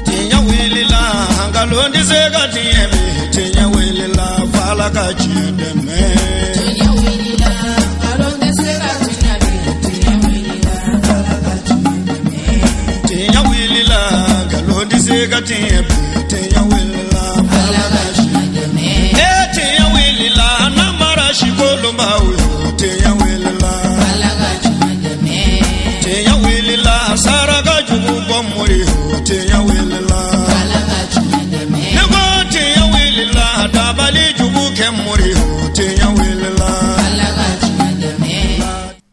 Tiɲɛ wulila nkalon tɛ se ka tiɲɛ bi tiɲɛ wulila f'Ala ka tiɲɛ dɛmɛ. Tiɲɛ wulila nkalon tɛ se ka tiɲɛ bi tiɲɛ wulila f'Ala ka tiɲɛ dɛmɛ. Tiɲɛ wulila nkalon tɛ se ka tiɲɛ bi tiɲɛ wulila f'Ala ka tiɲɛ dɛmɛ. Ee tiɲɛ wulila namara si kolonbaw yo tiɲɛ wulila f'Ala ka tiɲɛ dɛmɛ. Tiɲɛ wulila saraka jugu bɔ mori yo tiɲɛ wulila f'Ala ka tiɲɛ dɛmɛ. Ne ko tiɲɛ wulila dabali jugu kɛ mori yo tiɲɛ wulila f'Ala ka tiɲɛ dɛmɛ.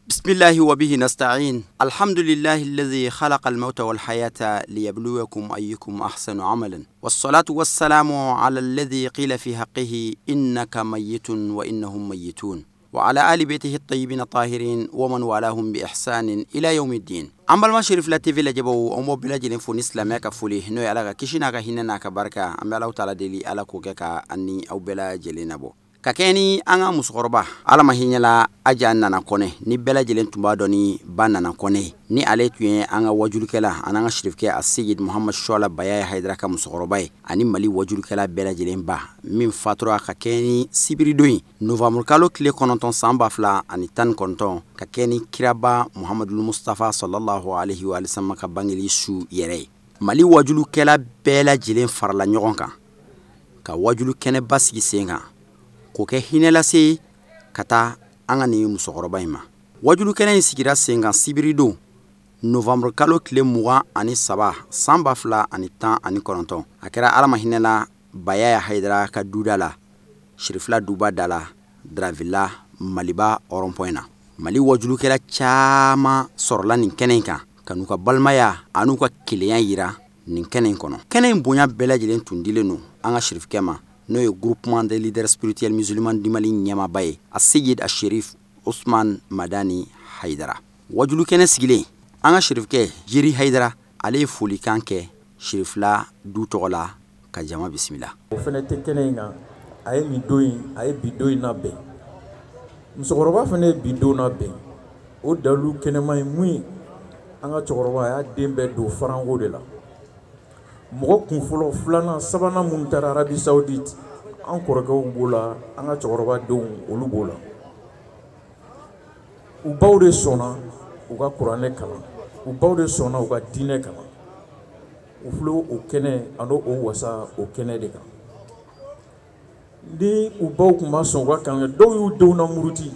بسم الله وبه نستعين. الحمد لله الذي خلق الموت والحياة ليبلوكم أيكم أحسن عملا، والصلاة والسلام على الذي قيل في حقه إنك ميت وإنهم ميتون، وعلى آل بيته الطيبين الطاهرين ومن والاهم بإحسان إلى يوم الدين. An balima Cherifla TV lajɛbaw, an b'aw bɛɛ lajɛlen fo ni silamɛya ka foli, n'o ye Ala ka kisi n'a ka hinɛ n'a ka barika. An bɛ Alahu taala deli, Ala k'o kɛ ka an ni aw bɛɛ lajɛlen nabɔ. Ka kɛɲɛ ni an ka musokɔrɔba Ala ma hinɛla Aja Nana Kɔnɛ, ni bɛɛ lajɛlen tun b'a dɔn ni ba Nana Kɔnɛ ye, ni ale tun ye an ka wajulukɛla ani an ka sirifukɛ a Seyid Muhamad Suwala Baya Hayidara ka musokɔrɔba ye, ani Mali wajulukɛla bɛɛ lajɛlen ba, min fatura ka kɛɲɛ ni sibiridon ye novembre kalo tile 9 san 2019, ka kɛɲɛ ni kiraba Muhamadu Mustafa sallallahu alaihi wa sallam ka bangeli su yɛrɛ ye. Mali wajulukɛla bɛɛ lajɛlen farala ɲɔgɔn kan ka wajulu kɛnɛba sigi sen kan k'o kɛ hinɛ lase ka taa an ka nin musokɔrɔba in ma. Wajulu kɛnɛ in sigira sen kan sibiridon novembre kalo tile 23 san 2019. A kɛra Ala ma hinɛ la Bayaya Hayidara ka duda la, Cherifla duba da la, Dravilla Maliba rond-point na. Mali wajulukɛla caman sɔrɔla nin kɛnɛ in kan ka n'u ka balimaya an'u ka kelenya yira nin kɛnɛ in kɔnɔ. Kɛnɛ in bonya bɛɛ lajɛlen tun dilen don an ka sirifukɛ ma, n'o ye groupement des leaders spirituels musulmans du Mali ɲɛmaaba ye, a Seyid a Sherif Ousmane Madani Hayidara. Wajulu kɛnɛ sigilen, an ka sirifukɛ Jeri Hayidara, ale ye folikan kɛ Cherifla du tɔgɔ la ka jama bisimila. O fɛnɛ tɛ kɛnɛ in kan, a ye nin don in, a ye bi don in labɛn. Musokɔrɔba fɛnɛ ye bi don labɛn. O dalu kɛnɛma ye mun ye? An ka cɛkɔrɔba a y'a den bɛɛ don faranko de la. Mɔgɔ kun fɔlɔ, filanan, sabanan minnu taara Arabie Saoudite, an kɔrɔkɛw b'o la, an ka cɛkɔrɔba denw olu b'o la. U baw de sɔnna u ka kuranɛ kalan, u baw de sɔnna u ka diinɛ kalan. U filɛ o kɛnɛ ani o wasa o kɛnɛ de kan. Ni u baw tun ma sɔn u ka kalan kɛ, dɔw y'u denw namuruti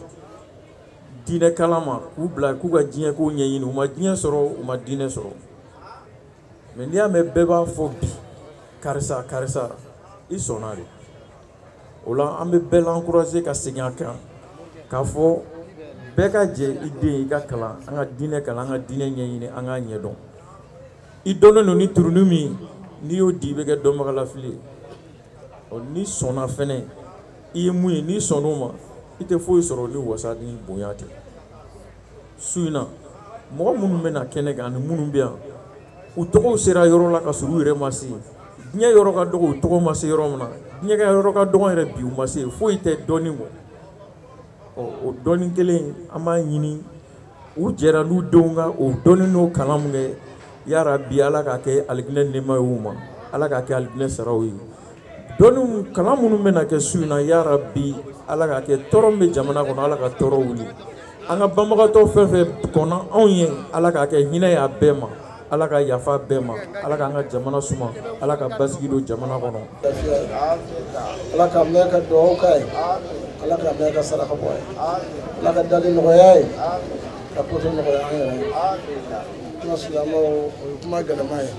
diinɛ kalan ma, k'u bila k'u ka diɲɛ ko ɲɛɲini, u ma diɲɛ sɔrɔ, u ma diinɛ sɔrɔ. Mais n'i y'a mɛn bɛɛ b'a fɔ bi karisa karisa, i sɔnna de. O la an bɛ bɛɛ l'encourager ka segin a kan k'a fɔ bɛɛ ka jɛ i den i ka kalan, an ka diinɛ kalan, an ka diinɛ ɲɛɲini, an k'a ɲɛdɔn. I dɔnnen don ni turuni min, n'i y'o di i bɛ kɛ dɔnbagalafili ye. Ɔ n'i sɔnna fɛnɛ, i ye mun ye, n'i sɔnn'o ma, i tɛ foyi sɔrɔ ni wasa ni bonya tɛ. Su in na, mɔgɔ minnu bɛ na kɛnɛ kan ani minnu bɛ yan, u tɔgɔw sera yɔrɔ la ka sɔrɔ u yɛrɛ ma se. Diɲɛ yɔrɔ ka dɔgɔ, u tɔgɔ ma se yɔrɔ min na. Diɲɛ ka yɔrɔ ka dɔgɔ yɛrɛ bi, u ma se. Foyi tɛ dɔnni kɔ. Ɔ o dɔnni kelen, an b'a ɲini u jɛra n'u denw ka o dɔnni n'o kalan min kɛ, yarabi Ala k'a kɛ alijinɛ nɛɛma ye u ma, Ala k'a kɛ alijinɛ saraw ye. Dɔnni kalan minnu bɛna kɛ su in na, yarabi Ala k'a kɛ tɔɔrɔ min bɛ jamana kɔnɔ, Ala ka tɔɔrɔ wuli. An ka banbagatɔ fɛn fɛn kɔnna anw ye, Ala k'a kɛ hinɛ ye a bɛɛ ma, Ala ka yafa bɛɛ ma, Ala k'an ka jamana suma, Ala ka basigi don jamana kɔnɔ. Ala ka mɛn ka dugawu k'a ye, Ala ka mɛn ka saraka bɔ a ye, Ala ka dali nɔgɔya ye, ka koto nɔgɔya an yɛrɛ ye. Kuma silamɛw, o ye kuma gɛlɛman ye.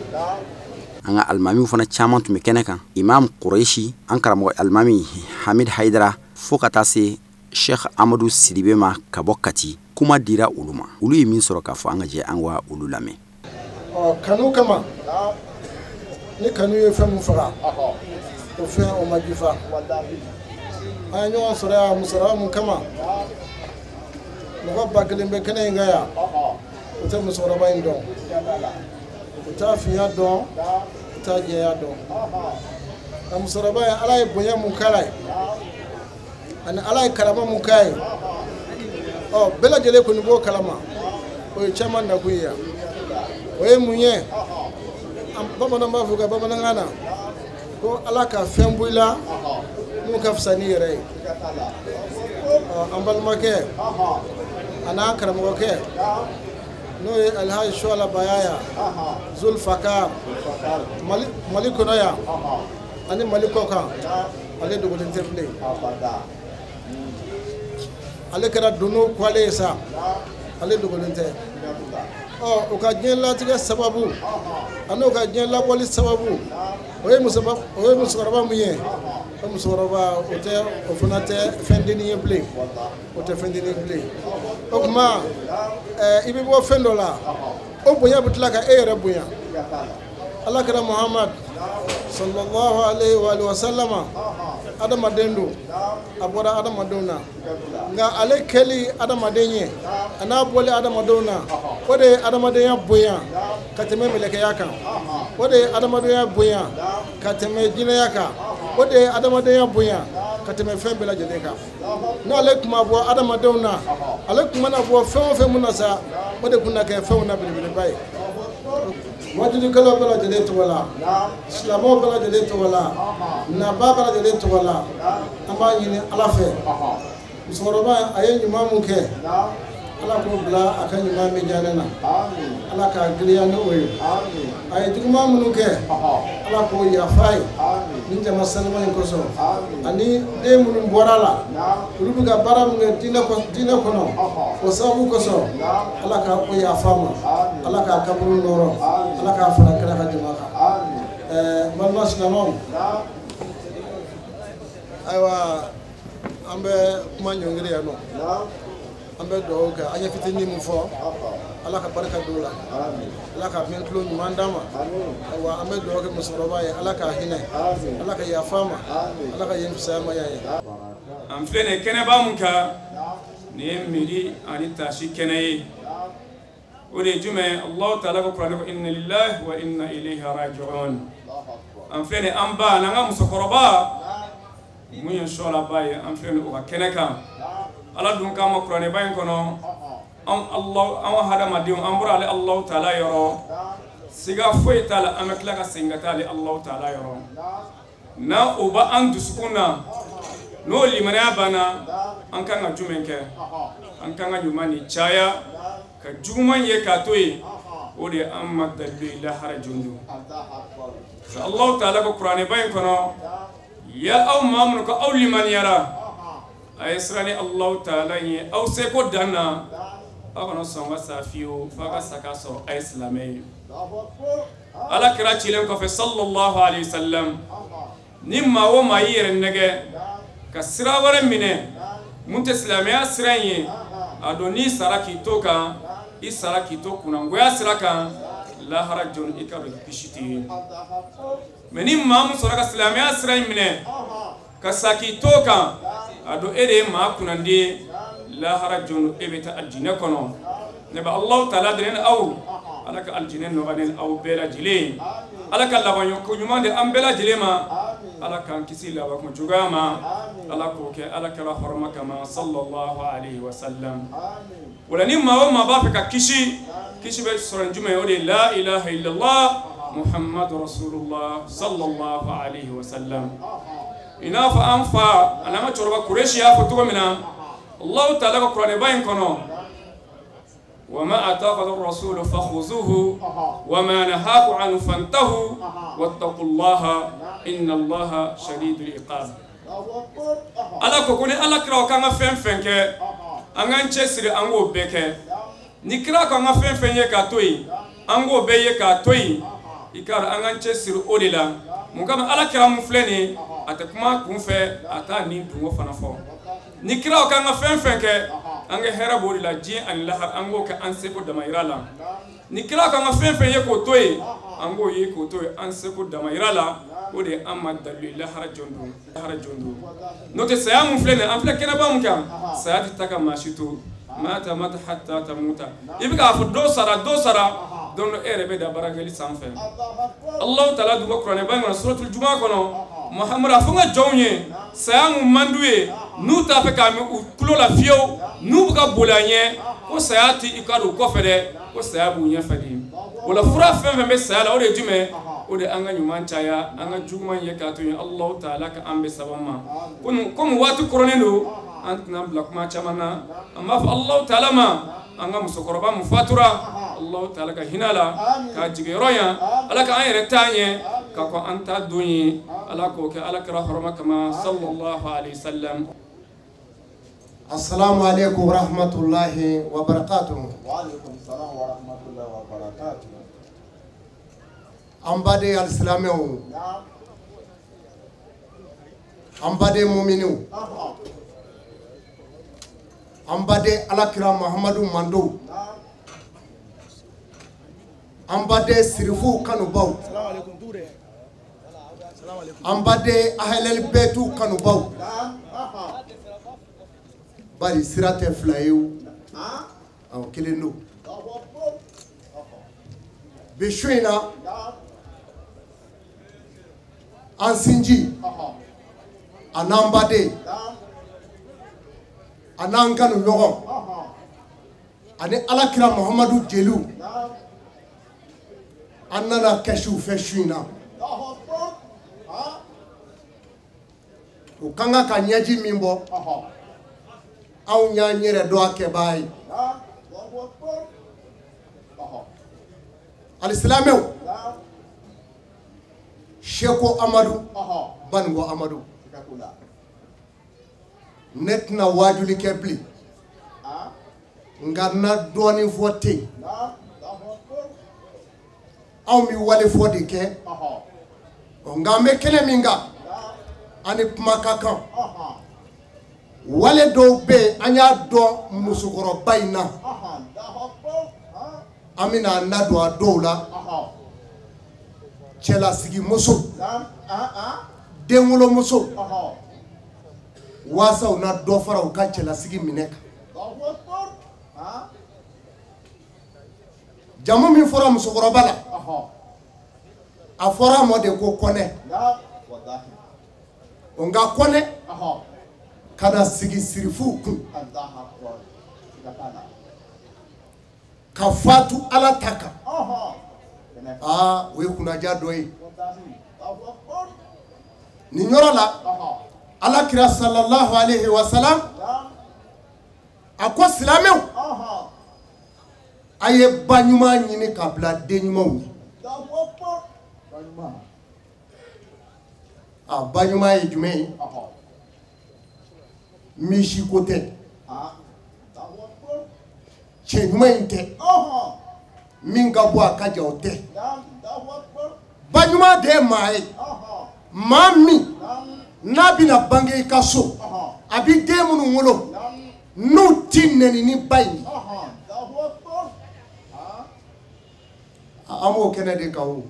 An ka alimamiw fana caman tun bɛ kɛnɛ kan, Imam Kureshi, an karamɔgɔ alimami Hamid Hayidara, fo ka taa se Sheikh Amadu Sidibe ma ka bɔ Kati. Kuma dira olu ma, olu ye min sɔrɔ k'a fɔ, an ka jɛ an ka olu lamɛn. Ɔ kanu kama, ni kanu ye fɛn min faga, o fɛn o ma jifa. An ye ɲɔgɔn sɔrɔ yan musokɔrɔba mun kama, mɔgɔ 1000 bɛ kɛnɛ in kan yan, o tɛ musokɔrɔba in dɔn, o t'a finya dɔn, o t'a jɛya dɔn. Nka musokɔrɔba in, Ala ye bonya mun k'a la ye, ani Ala ye karama mun k'a ye, ɔ bɛɛ lajɛlen kɔni b'o kalama, o ye caman nakun ye yan. O ye mun ye? Bamananw b'a fɔ ka bamanankan na ko Ala ka fɛn bɔ i la mun ka fisa n'i yɛrɛ ye. An balimakɛ a n'an karamɔgɔkɛ n'o ye Alhaji Suwala Bayaya Zulfakar Mali kɔnɔ yan ani Mali kɔ kan, ale dogolen tɛ bilen. Ale kɛra dono kwale ye sa, ale dogolen tɛ. Ɔ o ka diɲɛ latigɛ sababu ani o ka diɲɛ labɔli sababu o ye musokɔrɔba mun ye, o musokɔrɔba o tɛ, o fana tɛ fɛn dennin ye bilen, o tɛ fɛn dennin ye bilen. O tuma i bɛ bɔ fɛn dɔ la, o bonya bɛ tila ka e yɛrɛ bonya. Ala kɛra Muhamad sallallahu alaihi wa sallama adamaden don, a bɔra adamadenw na, nka ale kɛli adamaden ye a n'a bɔli adamadenw na, o de ye adamadenya bonya ka tɛmɛ mɛlɛkɛya kan, o de ye adamadenya bonya ka tɛmɛ jinɛya kan, o de ye adamadenya bonya ka tɛmɛ fɛn bɛɛ lajɛlen kan. N'ale tun ma bɔ adamadenw na, ale tun mana bɔ fɛn o fɛn mun na sa, o de tun na kɛ fɛnw na belebeleba ye. Wajulikɛlaw bɛɛ lajɛlen tɔgɔ la, silamɛw bɛɛ lajɛlen tɔgɔ la, nabaa bɛɛ lajɛlen tɔgɔ la, an b'a ɲini Ala fɛ musokɔrɔba a ye ɲuman mun kɛ, Ala k'o bila a ka ɲuman min diya ne na, Ala k'a giriya ni o ye. A ye juguman minnu kɛ, Ala k'o yafa ye ni jama sanuma in kosɔn, ani den minnu bɔra la, olu bɛ ka baara min kɛ diinɛ kɔnɔ, o sababu kosɔn, Ala ka o yafa ma, Ala k'a kaburu nɔrɔ, Ala k'a fara kira ka jama kan. N balima silamɛw, ayiwa an bɛ kuma ɲɔngiri yan nɔ. An bɛ dugawu kɛ, an ye fitinin min fɔ, Ala ka barika don o la, Ala ka mɛn tulo ɲuman d'an ma. Ayiwa an bɛ dugawu kɛ musokɔrɔba ye, Ala k'a hinɛ, Ala ka yafa ma, Ala ka yen fisaya ma yan ye. An filɛ nin ye kɛnɛba mun kan, nin ye miiri ani taasi kɛnɛ ye. O de ye jumɛn? Alahu taala ko kuranɛ ko inna lillahi wa inna ilayhi raji'un. An filɛ nin ye an ba n'an ka musokɔrɔba mun ye Suwala ba ye, an filɛ nin ye o ka kɛnɛ kan. Ala dun k'an ma kuranɛba in kɔnɔ, anw hadamadenw an bɔra ale Alahu taala yɔrɔ, siga foyi t'a la an bɛ tila ka segin ka taa ale Alahu taala yɔrɔ. N'a o b'an dusukun na, n'o limaniya banna, an kan ka jumɛn kɛ? An kan ka ɲuman de caya, ka juguman ye k'a to yen, o de ye an ma dalilu ye lahara jɔn don. Alahu taala ko kuranɛba in kɔnɔ, ya aw maa minnu ko aw limaniyara, a ye siran ni Alahu taala ye aw seko dan na, aw kana sɔn ka sa fiyewu f'a ka sa k'a sɔrɔ a ye silamɛ ye. Ala kira cilen kɔfɛ sallallahu alayhi wa sallam, ni maa o maa y'i yɛrɛ nɛgɛ ka sira wɛrɛ minɛ mun tɛ silamɛya sira in ye, a dɔn n'i sara k'i to kan, i sara k'i to kunnangoya sira kan, lahara jɔn i ka dɔn kisi t'i ye. Mɛ ni maa min sɔrɔ ka silamɛya sira in minɛ ka sa k'i to kan, a dɔn e de ye maa kunnandi ye, lahara jɔn e bɛ taa alijinɛ kɔnɔ. Ne bɛ Alahu taala deli ni aw, Ala ka alijinɛ nɔgɔya ne ni aw bɛɛ lajɛlen, Ala ka labanko ɲuman di an bɛɛ lajɛlen ma, Ala k'an kisi labanko juguya ma, Ala k'o kɛ Ala kɛra hɔrɔma kama sallallahu alayhi wa sallam. O la ni maa o maa b'a fɛ ka kisi, kisi bɛ sɔrɔ ni jumɛn ye? O de ye la ilaha illallah Muhammadu rasulullah sallallahu alayhi wa sallam. I n'a fɔ an fa ani an ka cɛkɔrɔba Kuresi y'a fɔ cogo min na, Alahu taala ka kuranɛba in kɔnɔ, wa ma ataakum rasulu fakhuzuhu wa ma nahakum anhu fantahu wattaqullaha inna Allaha shadidul iqab. Ala ko ko ni Ala kira ko an ka fɛn fɛn kɛ, an k'an cɛsiri an k'o bɛɛ kɛ. Ni kira ko an ka fɛn fɛn ye k'a to yen, an k'o bɛɛ ye k'a to yen. I k'a dɔn an k'an cɛsiri o de la. Mun kama Ala kira mun filɛ nin ye, a tɛ kuma kun fɛ, a t'a ni dungo fana fɔ. Ni kira ko an ka fɛn fɛn kɛ, an ka hɛrɛ b'o de la diɲɛ ani lahara, an k'o kɛ an seko damayira la. Ni kira ko an ka fɛn fɛn ye k'o to yen, an k'o ye k'o to yen an seko damayira la. O de ye an ma dalilu ye lahara jɔn don, lahara jɔn don. N'o tɛ saya mun filɛ nin ye, an filɛ kɛnɛba mun kan, saya tɛ taa ka maa si to. Mata mata hatta tamuta. I bɛ k'a fɔ dɔ sara, dɔ sara, don dɔ e yɛrɛ bɛ da baarakɛli sanfɛ. Alahu taala dun ko kuranɛba in kɔnɔ suratul juma kɔnɔ, Muhamadu a fɔ n ka jɔnw ye, saya mun man d'u ye, n'u t'a fɛ k'a mɛn u tulo la fiyewu, n'u bɛ ka boli a ɲɛ, ko saya tɛ i ka don u kɔfɛ dɛ, ko saya b'u ɲɛfɛ de. O la fura fɛn fɛn bɛ saya la, o de ye jumɛn? O de an ka ɲuman caya, an ka juguman ye k'a to yen. Allahu ta'ala ka an bɛ saba ma. Komi waati kɔrɔnen don, an tɛna bila kuma caman na. An b'a fɔ Allahu ta'ala ma, an ka musokɔrɔba mun fatura, Allahu ta'ala ka hinɛ la, k'a jigiyɔrɔ yan, Ala ka an yɛrɛ taa ɲɛ, ka kɔn an ta don ye, Ala k'o kɛ Ala kira hɔrɔma kama, sallallahu alaihi wasallam. Assalamu alaikum wa rahmatullahi wa barakatuh. Wa alaikum salam wa rahmatullahi wa barakatuh. An baden alisilamɛw, an baden muminiw, an baden alakira Muhammadu mandow, an baden sirifuw kanubaw, an baden ahlel bɛɛtiw kanubaw. Bari sira tɛ fila ye o, awɔ kelen don. Bi su in na, an sinji, a n'an baden, a n'an kanu ɲɔgɔn, ani alakira Muhammadu jeliw, an nana kɛsiw fɛ su in na. U kan ka ɲɛji min bɔ, anw y'an yɛrɛ dɔn a kɛbaa ye. Alisilamɛw, Seko Amadu, Baninko Amadu, ne tɛna waajuli kɛ bilen, nka n na dɔɔnin fɔ ten. Anw bɛ wale fɔ de kɛ, nka an bɛ kɛnɛ min kan, an ni kuma ka kan. Wale dɔw bɛ yen, an y'a dɔn musokɔrɔba in na, an bɛna an da don a dɔw la. Cɛlasigimuso, denwolomuso, waasa u na dɔ fara u ka cɛlasigi minɛ kan. Jamu min fɔra musokɔrɔba la, a fɔra a ma de ko Kɔnɛ. Nka Kɔnɛ ka na sigi sirifuw kun, ka fatu Ala ta kan. Aa, o ye kunnaja dɔ ye. Nin yɔrɔ la, Ala kira sallallahu alaihi wa salam a ko silamɛw, a ye ba ɲuman ɲini ka bila den ɲumanw ye. A ba ɲuman ye jumɛn ye? Misi ko tɛ, cɛ ɲuman in tɛ, min ka bɔ a ka jan o tɛ. Ba ɲuman de ye maa ye, maa min n'a bɛna bange i ka so, a bɛ den minnu wolo n'u ti nɛni ni ba in ye. An b'o kɛnɛ de kan o.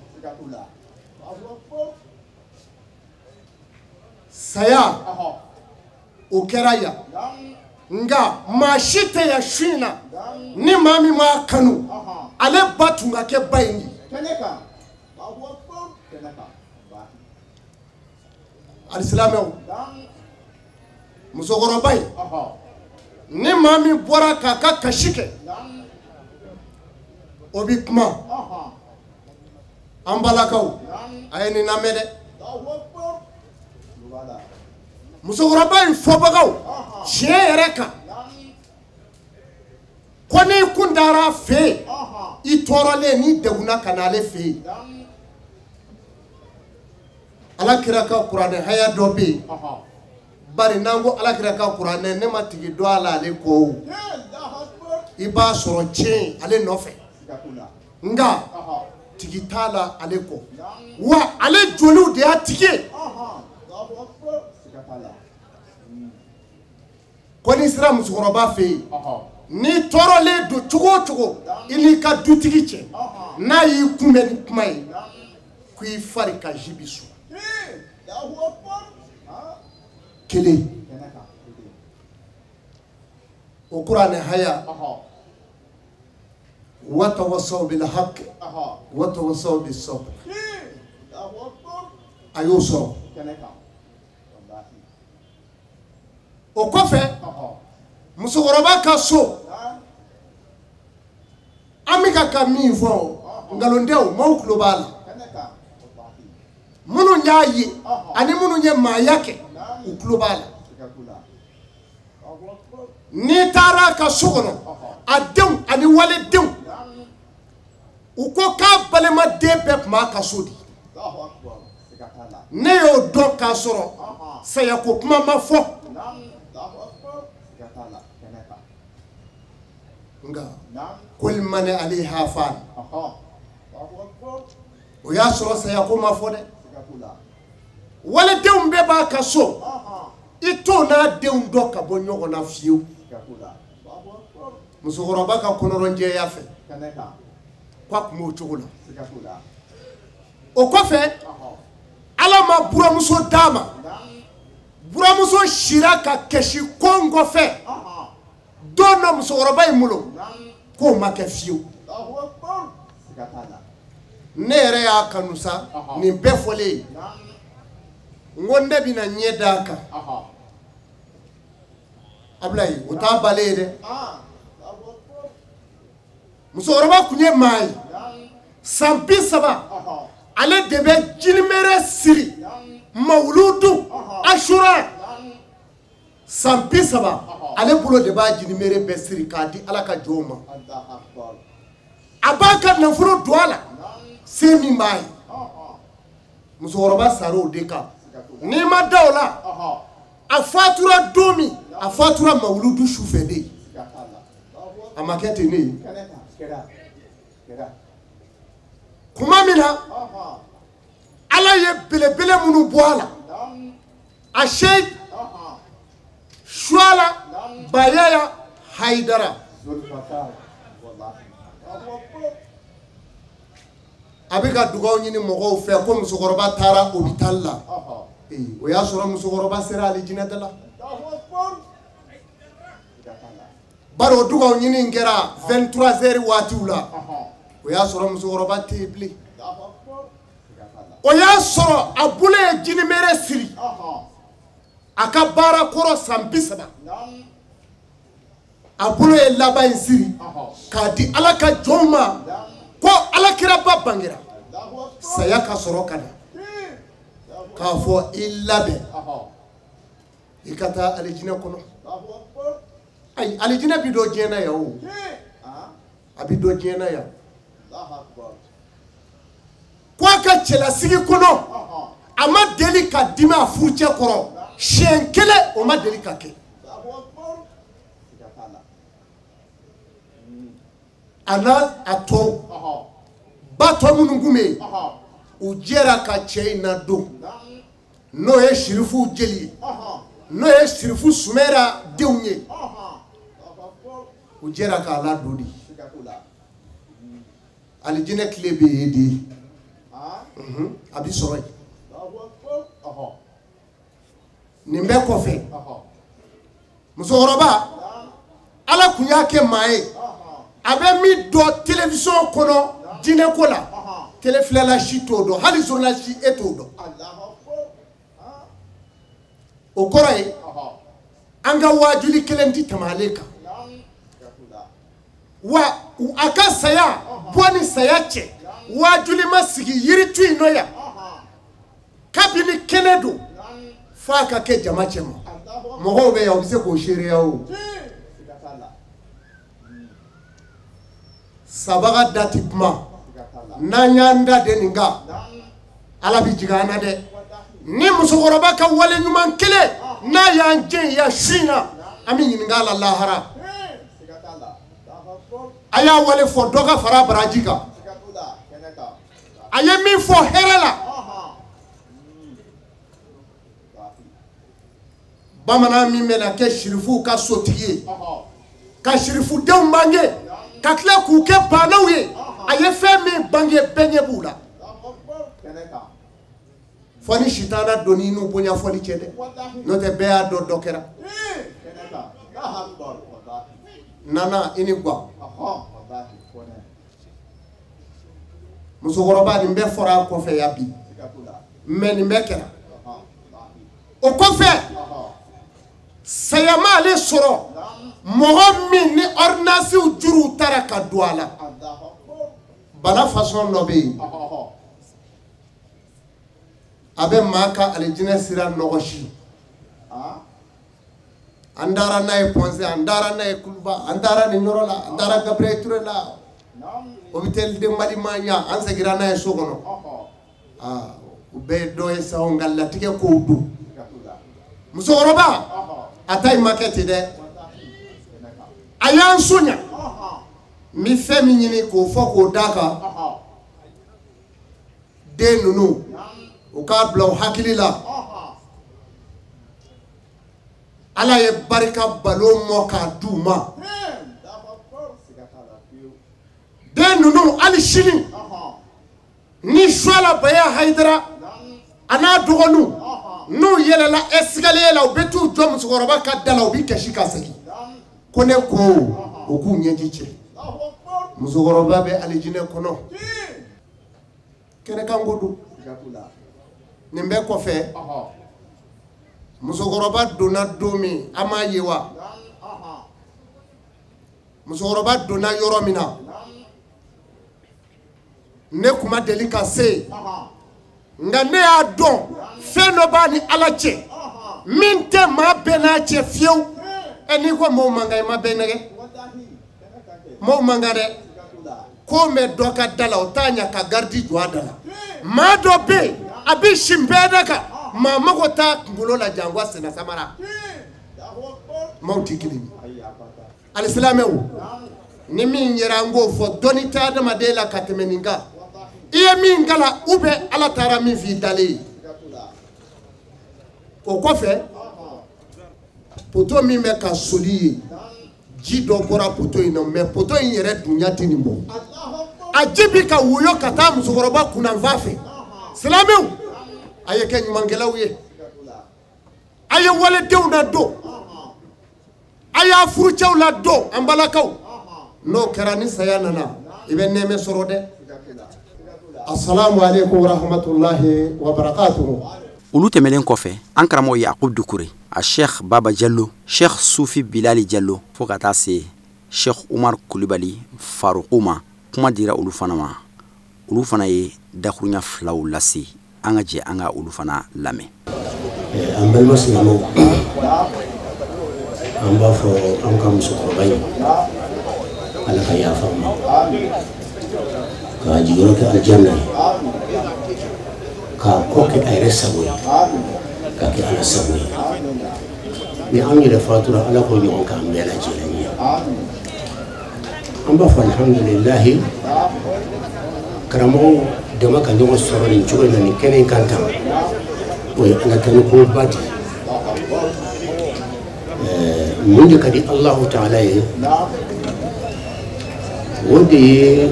Saya o kɛra yan, nka maa si tɛ yan su in na ni maa min m'a kanu, ale ba tun ka kɛ ba in ye. Alisilamɛw, musokɔrɔba in, ni maa min bɔra k'a ka kasi kɛ, o bi kuma. An balakaw, a ye nin lamɛn dɛ. Musokɔrɔba in fɔbagaw tiɲɛ yɛrɛ kan, ko n'i kun dara a fɛ yen, i tɔɔrɔlen n'i degunna ka na ale fɛ yen. Ala kira ka kuranɛ haya dɔ bɛ yen, bari n'an ko Ala kira ka kuranɛ, ne ma tigi dɔn a la ale kɔ o. I b'a sɔrɔ tiɲɛ ale nɔfɛ, nka tigi t'a la ale kɔ. Wa ale joliw de y'a tigi ye. Ko n'i sera musokɔrɔba fɛ yen, n'i tɔɔrɔlen don cogo o cogo i n'i ka dutigi cɛ, n'a y'i kunbɛn ni kuma ye, ko i fari ka ji bi suma. Kelen o kuranɛ haya, watawasaw bil haqq watawasaw bis sabr, a y'o sɔrɔ. O kɔfɛ, musokɔrɔba ka so, an bɛ ka min fɔ, Nkalon tɛ o, maaw tulo b'a la. Minnu y'a ye ani minnu ye maaya kɛ, u tulo b'a la. N'i taara a ka so kɔnɔ, a denw ani waledenw, u ko k'a balimaden bɛɛ tun b'a ka so di. Ne y'o dɔn k'a sɔrɔ sayako kuma ma fɔ. Nka kul man alayha fan, o y'a sɔrɔ sayako ma fɔ dɛ. Waledenw bɛɛ b'a ka so, i t'o n'a denw dɔn ka bɔ ɲɔgɔn na fiyewu. Musokɔrɔba ka kɔnɔrɔnjɛya fɛ k'a tun b'o cogo la. O kɔfɛ Ala ma buramuso d'a ma. Buramuso sira ka kɛsi kon kɔfɛ don dɔ musokɔrɔba in bolo, k'o ma kɛ fiyewu. Ne yɛrɛ y'a kanu sa, nin bɛɛ fɔlen, n ko ne bɛna ɲɛ d'a kan. Abulayi, o t'a balen ye dɛ. Musokɔrɔba tun ye maa ye, san 30 ale de bɛ jinimere siri mawuludu asura. San 30 ale bolo de b'a jinimere bɛɛ siri k'a di Ala ka jɔnw ma. A b'a ka nafolo don a la, se min b'a ye. Musokɔrɔba sara o de kan. N'i ma da o la, a fatura don min, a fatura mawuludu sufɛ de. A ma kɛ ten ne ye. Kuma min na Ala ye belebele minnu bɔ a la, a Seyi Suwala Bayaya Hayidara, a bɛ ka dugawu ɲini mɔgɔw fɛ ko musokɔrɔba taara hôpital la. O y'a sɔrɔ musokɔrɔba sera alijinɛ da la. Bari o dugawu ɲini kɛra 23 heures waatiw la. O y'a sɔrɔ musokɔrɔba tɛ yen bilen. O y'a sɔrɔ a bolo ye jinimere siri a ka baara kɔrɔ san 30. A bolo ye laban in siri k'a di Ala ka jɔnw ma ko Ala kiraba bangera, saya ka sɔrɔ ka na k'a fɔ i labɛn i ka taa alijinɛ kɔnɔ. Ayi, alijinɛ bi dɔn diɲɛ na yan o, a bi dɔn diɲɛ na yan. Ko a ka cɛlasigi kɔnɔ, a ma deli ka dimi a furucɛ kɔrɔ siɲɛ kelen, o ma deli ka kɛ. A n'a a tɔw ba tɔ minnu tun bɛ yen, u jɛra ka cɛ in ladon, n'o ye Sirifuw jeli ye, n'o ye Sirifu Sumɛra denw ye, u jɛra k'a ladon de. Alijinɛ tile bɛ yen de, a bɛ sɔrɔ yen. Nin bɛɛ kɔfɛ, musokɔrɔba Ala tun y'a kɛ maa ye, a bɛ min dɔn télévision kɔnɔ diinɛ ko la, télé filɛla si t'o dɔn, hali journaliste e t'o dɔn. O kɔrɔ ye an ka waajuli kelen ti tɛmɛ ale kan. Wa a ka saya bɔ ni saya cɛ, waajuli ma sigi yiritu in nɔ yan kabini kɛnɛ don f'a ka kɛ jama cɛ ma. Mɔgɔw bɛ yan, u bɛ se k'o seereya o. Sabaga da ti kuma, n'an y'an da de nin kan, Ala bɛ jigin an na dɛ. Ni musokɔrɔba ka wale ɲuman kelen n'a y'an jɛ yan su in na, an bɛ ɲininka a la lahara. A y'a wale fɔ dɔ ka fara baraji kan. A ye min fɔ hɛrɛ la. Bamanan min bɛna kɛ sirifuw ka sotigi ye, ka sirifudenw bange, ka tila k'u kɛ baanaw ye, a ye fɛn min bange bɛɛ ɲɛ b'u la. Fɔ ni sitana donni n'u bonya fɔli cɛ dɛ, n'o tɛ bɛɛ y'a dɔn dɔ kɛra. Nana i ni guwa. Musokɔrɔba nin bɛɛ fɔra a kɔfɛ yan bi, mɛ nin bɛɛ kɛra. O kɔfɛ, saya ma ale sɔrɔ mɔgɔ min ni ordonnancew juruw taara ka don a la. Bana façon dɔ bɛ yen, a bɛ maa ka alijinɛ sira nɔgɔsi. An taara n'a ye Pɔnse, an taara n'a ye Kuluba, an taara nin yɔrɔ la, an taara Gabriel Touré la, hôpital de Mali ma ɲa, an seginna n'a ye so kɔnɔ. Aa, o bɛɛ ye dɔ ye sa, nka latigɛ kow don. Musokɔrɔba, a ta in ma kɛ ten dɛ. A y'an soɲa. N bɛ fɛn min ɲini k'o fɔ k'o d'a kan, den ninnu u k'a bila u hakili la. Ala ye barika balo mɔ k'a d'u ma. Den ninnu hali sini ni Suwala Baya Hayidara a n'a dɔgɔninw n'u yɛlɛla escalier la, u bɛ t'u jɔ musokɔrɔba ka da la, u bɛ kasi ka segin. Ko ne ko u k'u ɲɛji cɛ. Musokɔrɔba bɛ alijinɛ kɔnɔ. Kɛnɛkanko don. Nin bɛɛ kɔfɛ, musokɔrɔba donna don min, an m'a ye wa? Musokɔrɔba donna yɔrɔ min na, ne kun ma deli ka se yen, nka ne y'a dɔn fɛn dɔ b'a ni Ala cɛ min tɛ maa bɛɛ n'a cɛ fiyewu. Ɛ, n'i ko maaw man kan, i ma bɛɛ nɛgɛ. Maaw man kan dɛ. Ko mɛn dɔ ka da la, o t'a ɲɛ ka garidi jɔ a da la. Maa dɔ bɛ yen, a bɛ sin bɛɛ da kan, maa mago t'a kunkolo la janko a senna samara. Maaw tɛ kelen ye. Alisilamɛw, ni min yɛrɛ an k'o fɔ, dɔnni tɛ adamaden la ka tɛmɛ nin kan. I ye min kalan ou bien Ala taara min f'i dalen ye. O kɔfɛ, poto min bɛ ka soli ye, ji dɔ bɔra poto in na, mais poto in yɛrɛ dunya tɛ nin bɔ. A ji bi ka woyo ka taa musokɔrɔba kunnanfan fɛ. Silamɛw, a ye kɛ ɲumankɛlaw ye, a ye waledenw ladon, a y'a furucɛw ladon, an balakaw. N'o kɛra, ni saya nana, i bɛ nɛɛmɛ sɔrɔ dɛ. Assalamu alaikum warahmatullahi wabarakatuhu. Olu tɛmɛnen kɔfɛ, an karamɔgɔ Yakub Dukure, a Sheikh Baba Jallo, Sheikh Sufi Bilali Jallo, fo ka taa se Sheikh Umar Kulibali Faruku ma, kuma dira olu fana ma. Olu fana ye dakurunya filaw lase. An ka jɛ an ka olu fana lamɛn. An balima silamɛw, an b'a fɔ an ka musokɔrɔba ye, Ala ka yafa ma, k'a jigiyɔrɔ kɛ alijanna ye, k'a kɔ kɛ a yɛrɛ sago ye, k'a kɛ Ala sago ye. Ni anw yɛrɛ fatura, Ala k'o ɲɔgɔn k'an bɛɛ lajɛlen ye. An b'a fɔ alihamudulilahi, karamɔgɔw dama ka ɲɔgɔn sɔrɔ nin cogo in na, nin kɛnɛ in kan tan, o ye Ala tanu koba de ye. Mun de ka di Alahu taala ye? O de ye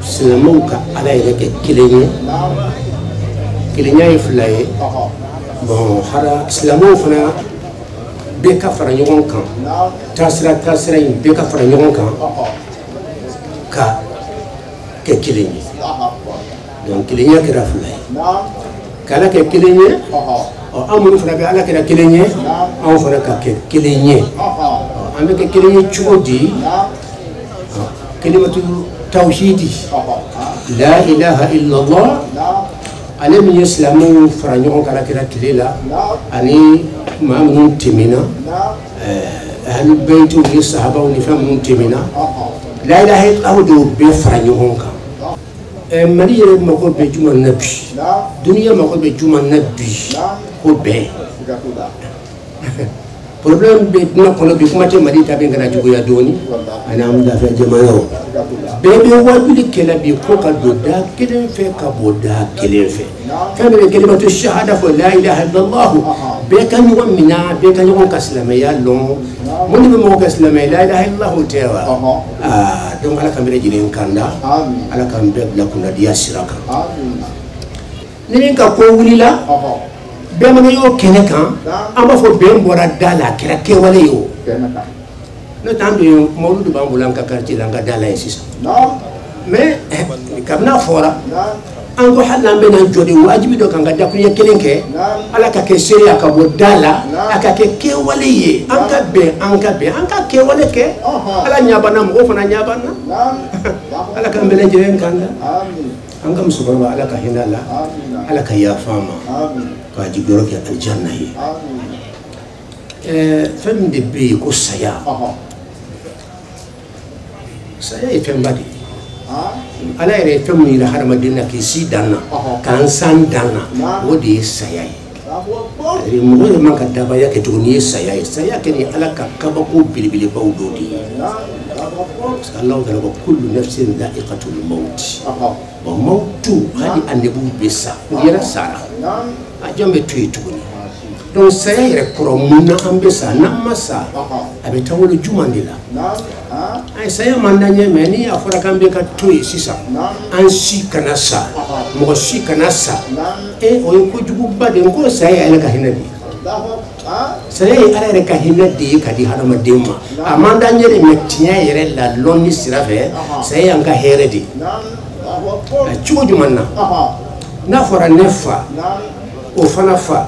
silamɛw ka Ala yɛrɛ kɛ kelen ye. Kelenya ye fila ye. Bon, hara silamɛw fana bɛɛ ka fara ɲɔgɔn kan, taasira in bɛɛ ka fara ɲɔgɔn kan ka kɛ kelen ye. Donc kelenya kɛra fila ye. K'Ala kɛ kelen ye, ɔ, an minnu fana bɛ Ala kɛra kelen ye, anw fana ka kɛ kelen ye. An bɛ kɛ kelen ye cogo di? Kalimatu tawhidi, la ilaha illallah, ale min ye silamɛw fara ɲɔgɔn kan Ala kɛra tile la, ani maa minnu tɛmɛna, ahlu baytiw ni sahabaw ni fɛn minnu tɛmɛna, la ilaha illallah de y'o bɛɛ fara ɲɔgɔn kan. Mali yɛrɛ mako bɛ juma na bi, duniya mako bɛ juma na bi, ko bɛn. Problème bɛ dunan kɔnɔ bi, kuma tɛ Mali ta bɛ kana juguya dɔɔni, ani an dafɛ jamanaw bɛɛ bɛ wajuli kɛlɛ bi, ko ka don da kelen fɛ ka bɔ da kelen fɛ. Fɛn bɛɛ bɛ kalimatu shahada fɔ, la ilaha illallah, bɛɛ ka ɲɔgɔn minɛ, bɛɛ ka ɲɔgɔn ka silamɛya lɔn. Mun de bɛ mɔgɔ kɛ silamɛ? La ilaha illallah tɛ wa? Aa, donc Ala k'an bɛɛ lajɛlen kanda, Ala k'an bɛɛ bila kunnadiya sira kan. Ni min ka ko wulila, bɛɛ mana y'o kɛnɛ kan, an b'a fɔ bɛn bɔra da la, a kɛra kɛwale ye o. N'o tɛ, an bɛ mobili de b'an bolo an ka quartier la, an ka da la yen sisan. Mais kabini a fɔra, An ko hali n'an bɛna jɔ de wajibi dɔ kan ka dakuruɲɛ kelen kɛ ala ka kɛ seere a ka bɔ da la a ka kɛ kɛwale ye an ka bɛn an ka bɛn an ka kɛwale kɛ ala ɲɛ b'an na mɔgɔw fana ɲɛ b'an na ala k'an bɛɛ lajɛlen kan da an ka musokɔrɔba ala ka hinɛ a la ala ka yafa a ma k'a jigiyɔrɔ kɛ alijanna ye fɛn min de bɛ yen ko saya saya ye fɛnba de ye ala yɛrɛ ye fɛn min yira hadamaden na k'i si dan na k'an san dan na o de ye saya ye mɔgɔ yɛrɛ man ka dabaya kɛ tuguni n'i ye saya ye saya kɛ ni ala ka kabako belebelebaw dɔ de ye parce que Alahu taala ko kullu nafsin dha'iqatul maut wa mautu hali annabiw bɛ sa u yɛrɛ sara a jɔn bɛ to yen tuguni donc saya yɛrɛ kɔrɔ mun na an bɛ sa n'an ma sa a bɛ taa wolo jumɛn de la ayi saya man d'an ye mɛ ni a fɔra k'an bɛ ka to yen sisan an si kana sa mɔgɔ si kana sa e o ye kojuguba de ye n ko saya ye ala ka hinɛ de ye saya ye ala yɛrɛ ka hinɛ de ye ka di hadamaden ma a man d'an ye de mɛ tiɲɛ yɛrɛ la lɔnni sira fɛ saya y'an ka hɛrɛ de ye cogo jumɛn na n'a fɔra ne fa o fana fa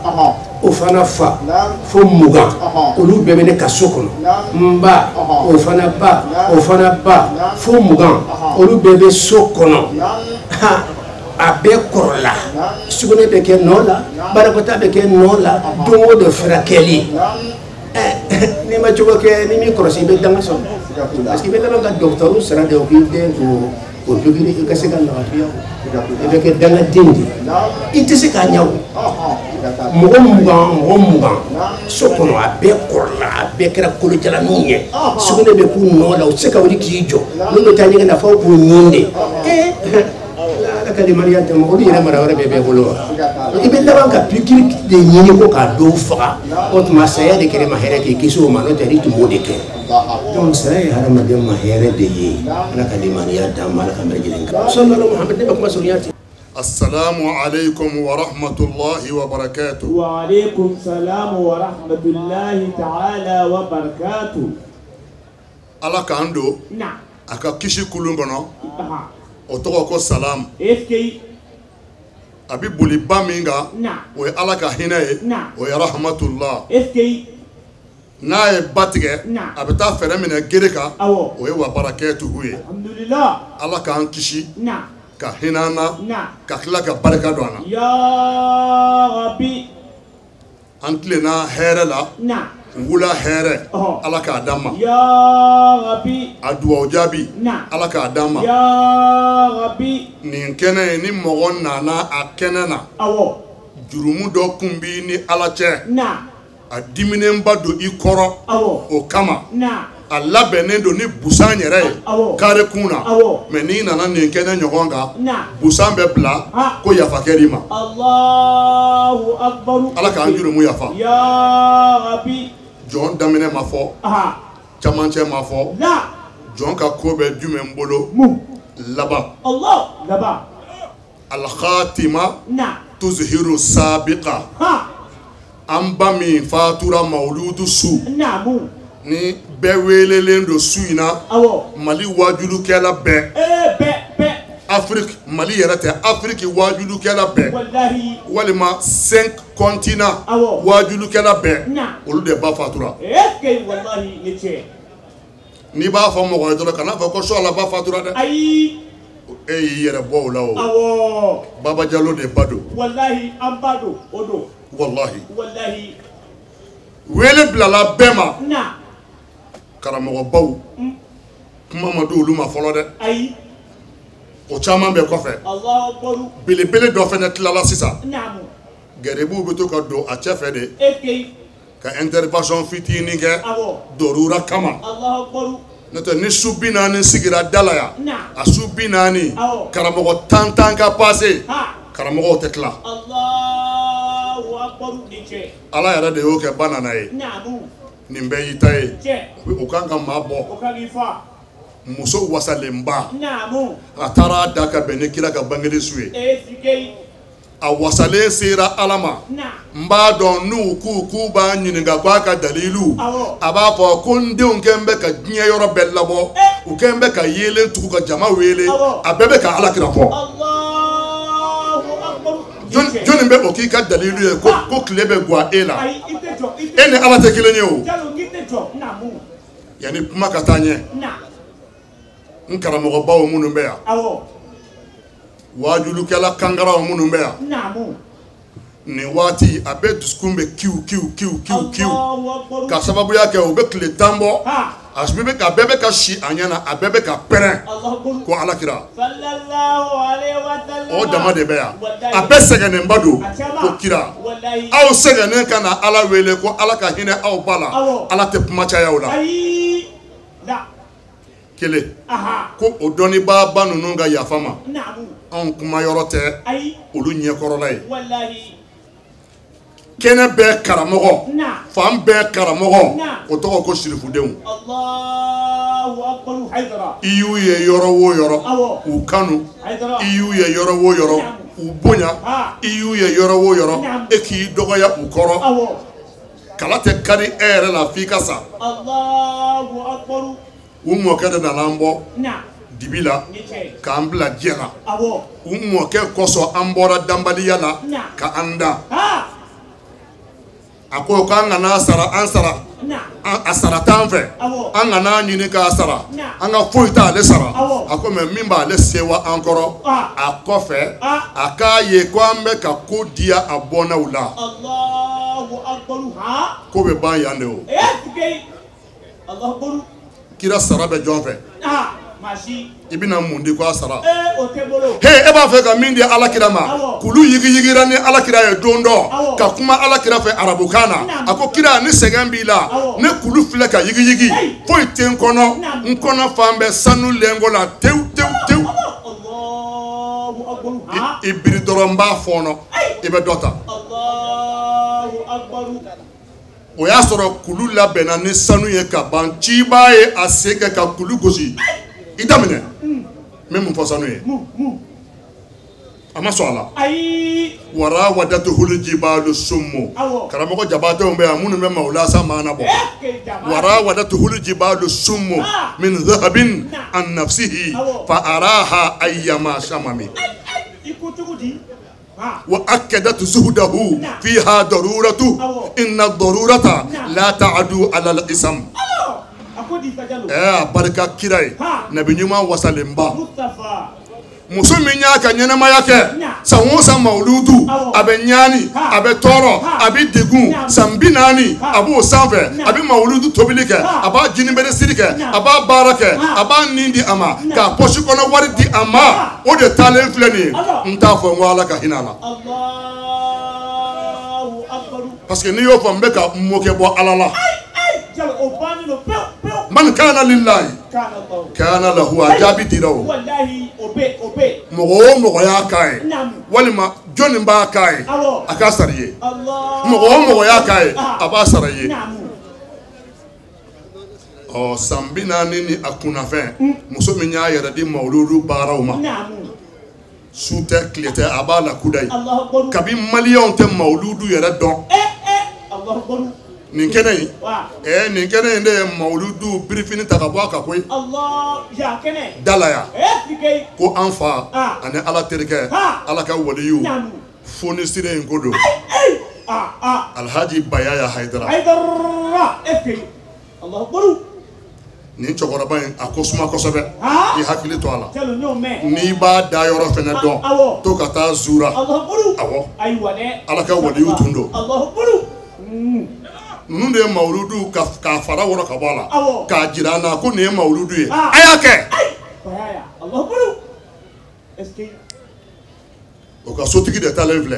o fana fa fo 20 olu bɛɛ bɛ ne ka so kɔnɔ n ba o fana ba o fana ba fo 20 olu bɛɛ bɛ so kɔnɔ a bɛɛ kɔrɔla sugunɛ bɛ kɛ nɔ la barakɔta bɛ kɛ nɔ la don o don furakɛli n'i ma cogo kɛ n'i m'i kɔlɔsi i bɛ danga sɔrɔ parce que i bɛ laban ka dɔgɔtɔrɔw sara de o k'i den k'o o pikiri i ka se ka lafiya i bɛ kɛ dangaden de ye i tɛ se k'a ɲɛ o mɔgɔ 20 mɔgɔ 20 so kɔnɔ a bɛɛ kɔrɔla a bɛɛ kɛra kolojalaninw ye sugunɛ bɛ k'u nɔ la u tɛ se ka wuli k'i jɔ n'u bɛ taa ɲɛgɛn na f'aw k'u ɲin de ala ka limaniya tɛ mɔgɔ yɛrɛ mara wɛrɛ bɛɛ b'e bolo wa i bɛ laban ka pikiri de ɲini ko k'a dɔw faga o tuma saya de kɛra ma hɛrɛ k'i kisi o ma n'o tɛ i tun b'o de kɛ donc saya ye hadamaden ma hɛrɛ de ye ala ka limaniya d'an ma ala ka bɛɛ lajɛlen kan sallallahu Muhammad ne bɛ kuma surunya ten. Assalamu alaikum wa rahmatullahi wa barakatuh. Wa alaikum salam wa rahmatullahi ta'ala wa barakatuh. Ala k'an don a ka kisi kulun kɔnɔ o tɔgɔ ko salam. A bɛ boli ba min kan o ye ala ka hinɛ ye o ye rahmatullah. N'a ye ba tigɛ a bɛ taa fɛɛrɛ minɛ gere kan o ye wa barakatuhu ye. Ala k'an kisi ka hinɛ an na ka tila ka barika don an na. An tilenna hɛrɛ la wula hɛrɛ ala k'a d'an ma. A duwawu jaabi ala k'a d'an ma. Nin kɛnɛ in ni mɔgɔ nana a kɛnɛ na jurumu dɔ kun b'i ni ala cɛ a diminenba don i kɔrɔ o kama a labɛnnen don ni busan yɛrɛ ye kare kun na mɛ n'i nana nin kɛnɛ ɲɔgɔn kan busan bɛ bila ko yafa kɛr'i ma. Ala k'an jurumu yafa. Jɔn daminɛ ma fɔ camancɛ ma fɔ jɔn ka ko bɛ jumɛn bolo laban alkhatima tuzhiru sabiqa. An ba min fatura mawuludu su ni bɛɛ welelen don su in na Mali wajulukɛla bɛɛ Afrique Mali yɛrɛ tɛ Afrique wajulukɛla bɛɛ walima 5 continents wajulukɛla bɛɛ olu de ba fatura. N'i b'a fɔ mɔgɔ ye dɔrɔn kana fɔ ko Suwala ba fatura dɛ. E y'i yɛrɛ bɔ o la o. Baba Jalo de ba don. Walahi wele bilala bɛɛ ma karamɔgɔbaw kuma ma di olu ma fɔlɔ dɛ o caman bɛ kɔfɛ belebele dɔ fana tilala sisan garibuw bɛ to ka don a cɛ fɛ de ka intervention fitinin kɛ dorura kama n'o tɛ ni su 40 sigira da la yan a su 40 karamɔgɔ 10 ka passe karamɔgɔw tɛ tila. Ala yɛrɛ de y'o kɛ ba nana ye nin bɛɛ y'i ta ye o kan ka maa bɔ muso wasalenba a taara da ka bɛn ni kira ka bangeli su ye a wasalen sera ala ma n b'a dɔn n'u k'u b'a ɲininka k'a ka dalilu a b'a fɔ ko n denw kɛn bɛ ka diɲɛ yɔrɔ bɛɛ labɔ u kɛn bɛ ka yeelen tugu ka jama wele a bɛɛ bɛ ka ala kira fɔ. Jɔnni bɛ o k'i ka dalilu ye ko tile bɛ gwa e la? E ni Ala tɛ kelen ye o. Yanni kuma ka taa ɲɛ, n karamɔgɔbaw minnu bɛ yan, waajulukɛla kankaraw minnu bɛ yan, nin waati a bɛɛ dusukun bɛ kiw kiw kiw kiw kiw ka sababuya kɛ u bɛ tile 10 bɔ, a bɛɛ bɛ ka si a ɲɛ na, a bɛɛ bɛ ka pɛrɛn ko Ala kira. O dama de bɛ yan, a bɛɛ sɛgɛnnenba don ko kira. Aw sɛgɛnnen ka na Ala wele ko Ala ka hinɛ aw ba la, Ala tɛ kuma caya o la. Kelen ko o dɔnnibaaba ninnu ka yafa ma, anw kuma yɔrɔ tɛ olu ɲɛkɔrɔla ye. Kɛnɛ bɛɛ karamɔgɔ, fan bɛɛ karamɔgɔ, o tɔgɔ ko sirifudenw. I y'u ye yɔrɔ o yɔrɔ, u kanu. I y'u ye yɔrɔ o yɔrɔ, u bonya. I y'u ye yɔrɔ o yɔrɔ, e k'i dɔgɔya u kɔrɔ. Kala tɛ kari e yɛrɛ la f'i ka sa. U mɔkɛ de nana an bɔ dibi la k'an bila diɲɛ la. U mɔkɛ kosɔn an bɔra danbaliya la ka an da. A ko k'an kana sara, an sara, a sara t'an fɛ, an kana ɲini k'a sara, an ka foyi t'ale sara. A ko mɛ min b'ale sewa an kɔrɔ a kɔfɛ, a k'a ye ko an bɛ ka ko diya a bɔnnaw la. Ko bɛ ban yan de o. Kira sara bɛ jɔn fɛ? I bɛna mun di k'a sara? He, e b'a fɛ ka min di Ala kira ma, kulu yigiyigira ni Ala kira ye don dɔ ka kuma Ala kira fɛ arabukan na. A ko kira, ni sɛgɛn b'i la, ne kulu filɛ ka yigiyigi, foyi tɛ n kɔnɔ, n kɔnɔ fan bɛɛ sanu lenko la tewu tewu tewu. I biri dɔrɔn n b'a fɔɔnɔ, i bɛ dɔ ta. O y'a sɔrɔ kulu labɛnna ni sanu ye ka ban, cibaa ye a sen kɛ ka kulu gosi. I daminɛ, n bɛ mun fɔ sanu ye? A ma sɔn a la. Wara wadatuhul jibalu summu. Karamɔgɔ jabadenw bɛ yan minnu bɛ mawulasa maana bɔ. Wara wadatuhul jibalu summu min dhahabin an nafsihi fa araha ayyama shamami. Wa akkadat zuhdahu fiha daruratu inna darurata la ta'du ala al-ism. A barika kira ye, nabi ɲuman wasalenba. Muso min y'a ka ɲɛnamaya kɛ san o san mawuludu, a bɛ ɲaani, a bɛ tɔɔrɔ, a bɛ degun, san 40 a b'o sanfɛ, a bɛ mawuludu tobili kɛ, a b'a jinibere siri kɛ, a b'a baara kɛ, a b'a nin di a ma, k'a pɔsi kɔnɔ wari di a ma, o de taalen filɛ nin ye. N t'a fɔ n ko Ala ka hinɛ a la. Parce que n'i y'o fɔ, n bɛ ka mɔkɛ bɔ Ala la. Man kana lillahi kana lahu. A jaabi dira o. Mɔgɔ o mɔgɔ y'a k'a ye, walima jɔnni b'a k'a ye, a k'a sara i ye. Mɔgɔ o mɔgɔ y'a k'a ye, a b'a sara i ye. Ɔ san 40 ni a kunnafɛn, muso min y'a yɛrɛ di mawuludu baaraw ma, su tɛ tile tɛ, a b'a la kudayi. Kabi maliyɛnw tɛ mawuludu yɛrɛ dɔn. Nin kɛnɛ in, nin kɛnɛ in de ye mawuludu birifini ta ka bɔ a kan koyi. Da la yan ko an fa ani Ala terikɛ, Ala ka waliyu, fonisire in ko don, Alhaji Bayaya Hayidara. Nin cɛkɔrɔba in a ko suma kosɛbɛ, i hakili to a la. N'i b'a da yɔrɔ fɛnɛ dɔn, to ka taa Zura. Awɔ, Ala ka waliyu tun don. Ninnu de ye mawuludu k'a fara wɔrɔ ka bɔ a la, k'a jira an na ko nin ye mawuludu ye. A y'a kɛ. O ka sotigi de taalen filɛ.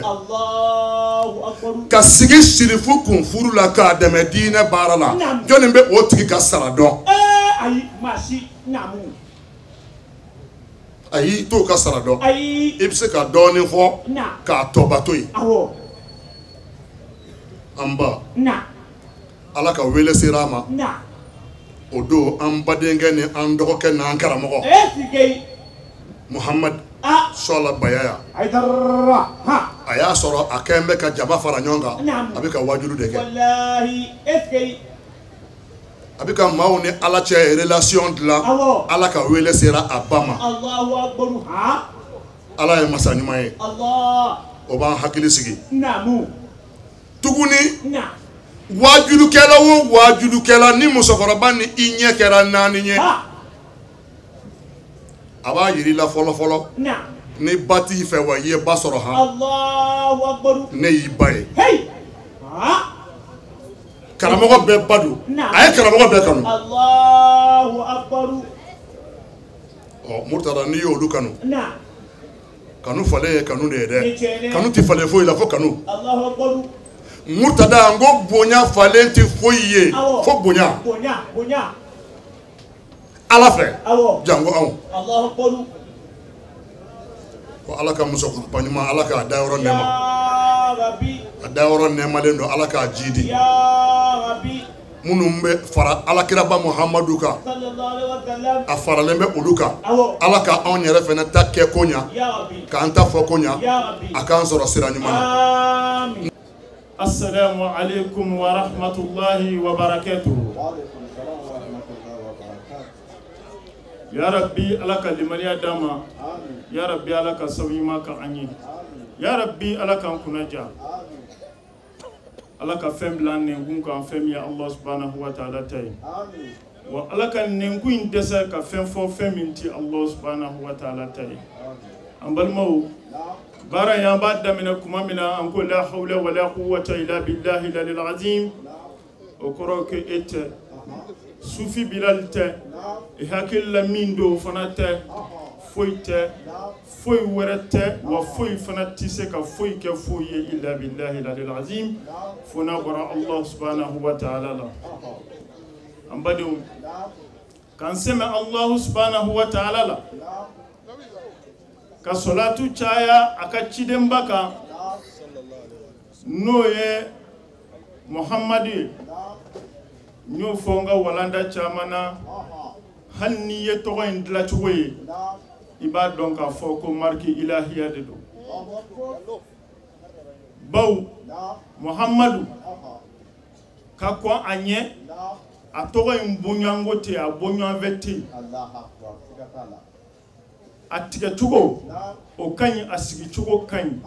Ka sigi sirifu kun furu la k'a dɛmɛ diinɛ baara la, jɔnni bɛ o tigi ka sara dɔn? Ayi, i t'o ka sara dɔn. I bɛ se ka dɔɔnin fɔ k'a tɔba to yen. An ba, Ala ka wele sera a ma. O don an badenkɛ ni an dɔgɔkɛ n'an karamɔgɔ Muhamadu Sɔla Bayaya, a y'a sɔrɔ a kɛn bɛ ka jama fara ɲɔgɔn kan, a bɛ ka wajulu de kɛ. A bɛ ka maaw ni Ala cɛ relation dilan. Ala ka wele sera a ba ma. Ala ye masa ɲuman ye. O b'an hakili sigi. Tuguni waajulukɛla o waajulukɛla ni musokɔrɔba ni i ɲɛ kɛra naani ye, a b'a yir'i la fɔlɔ fɔlɔ ni ba t'i fɛ wa i ye ba sɔrɔ han, ne y'i ba ye. Karamɔgɔ bɛɛ ba don, a ye karamɔgɔ bɛɛ kanu. Ɔ Murtada n'i y'olu kanu, kanu falen ye kanu de ye dɛ, kanu tɛ falen foyi la fo kanu. Murtada n ko bonya falen tɛ foyi ye fo bonya. Ala fɛ jango anw. Ko Ala ka musokɔrɔba ɲuman, Ala k'a dayɔrɔ nɛɛma, a dayɔrɔ nɛɛmalen don, Ala k'a jiidi. Minnu bɛ fara alakiraba Muhamadu kan, a faralen bɛ olu kan, Ala ka anw yɛrɛ fana ta kɛ ko ɲa, k'an ta fɔ ko ɲa, a k'an sɔrɔ sira ɲuman na. Assalamu alaikum wa rahmatullahi wa barakatuhu. Ya Rabbi Ala ka limaniya d'an ma. Ya Rabbi Ala ka sabu ɲuman k'an ye. Ya Rabbi Ala k'an kunna diya. Ala ka fɛn bila an nɛnkun kan, fɛn min ye Allah subhanahu wa ta'ala ta ye. Wa Ala ka nɛnkun in dɛsɛ ka fɛn fɔ fɛn min ti Allah subhanahu wa ta'ala ta ye. An balimaw, baara in an b'a daminɛ kuma min na, an ko la hawla wa la quwwata illa billahi al-aliyyil azim. O kɔrɔ ko e tɛ sufi Bilal tɛ, i hakili la min don o fana tɛ, foyi tɛ, foyi wɛrɛ tɛ, wa foyi fana tɛ se ka foyi kɛ foyi ye illa billahi al-aliyyil azim, fo n'a bɔra Allah subhanahu wa ta'ala la. An badenw, k'an sɛmɛ Allah subhanahu wa ta'ala la, ka salatu caya a ka cidenba kan, n'o ye Muhamadu ye. N y'o fɔ n ka walanda caman na, hali n'i ye tɔgɔ in dilancogo ye, i b'a dɔn k'a fɔ ko mariki ilahiya de don. Bawo Muhamadu ka kɔn a ɲɛ, a tɔgɔ in bonyanko tɛ yen, a bonyanfɛ tɛ yen. A tigɛcogo o ka ɲi, a sigicogo ka ɲi,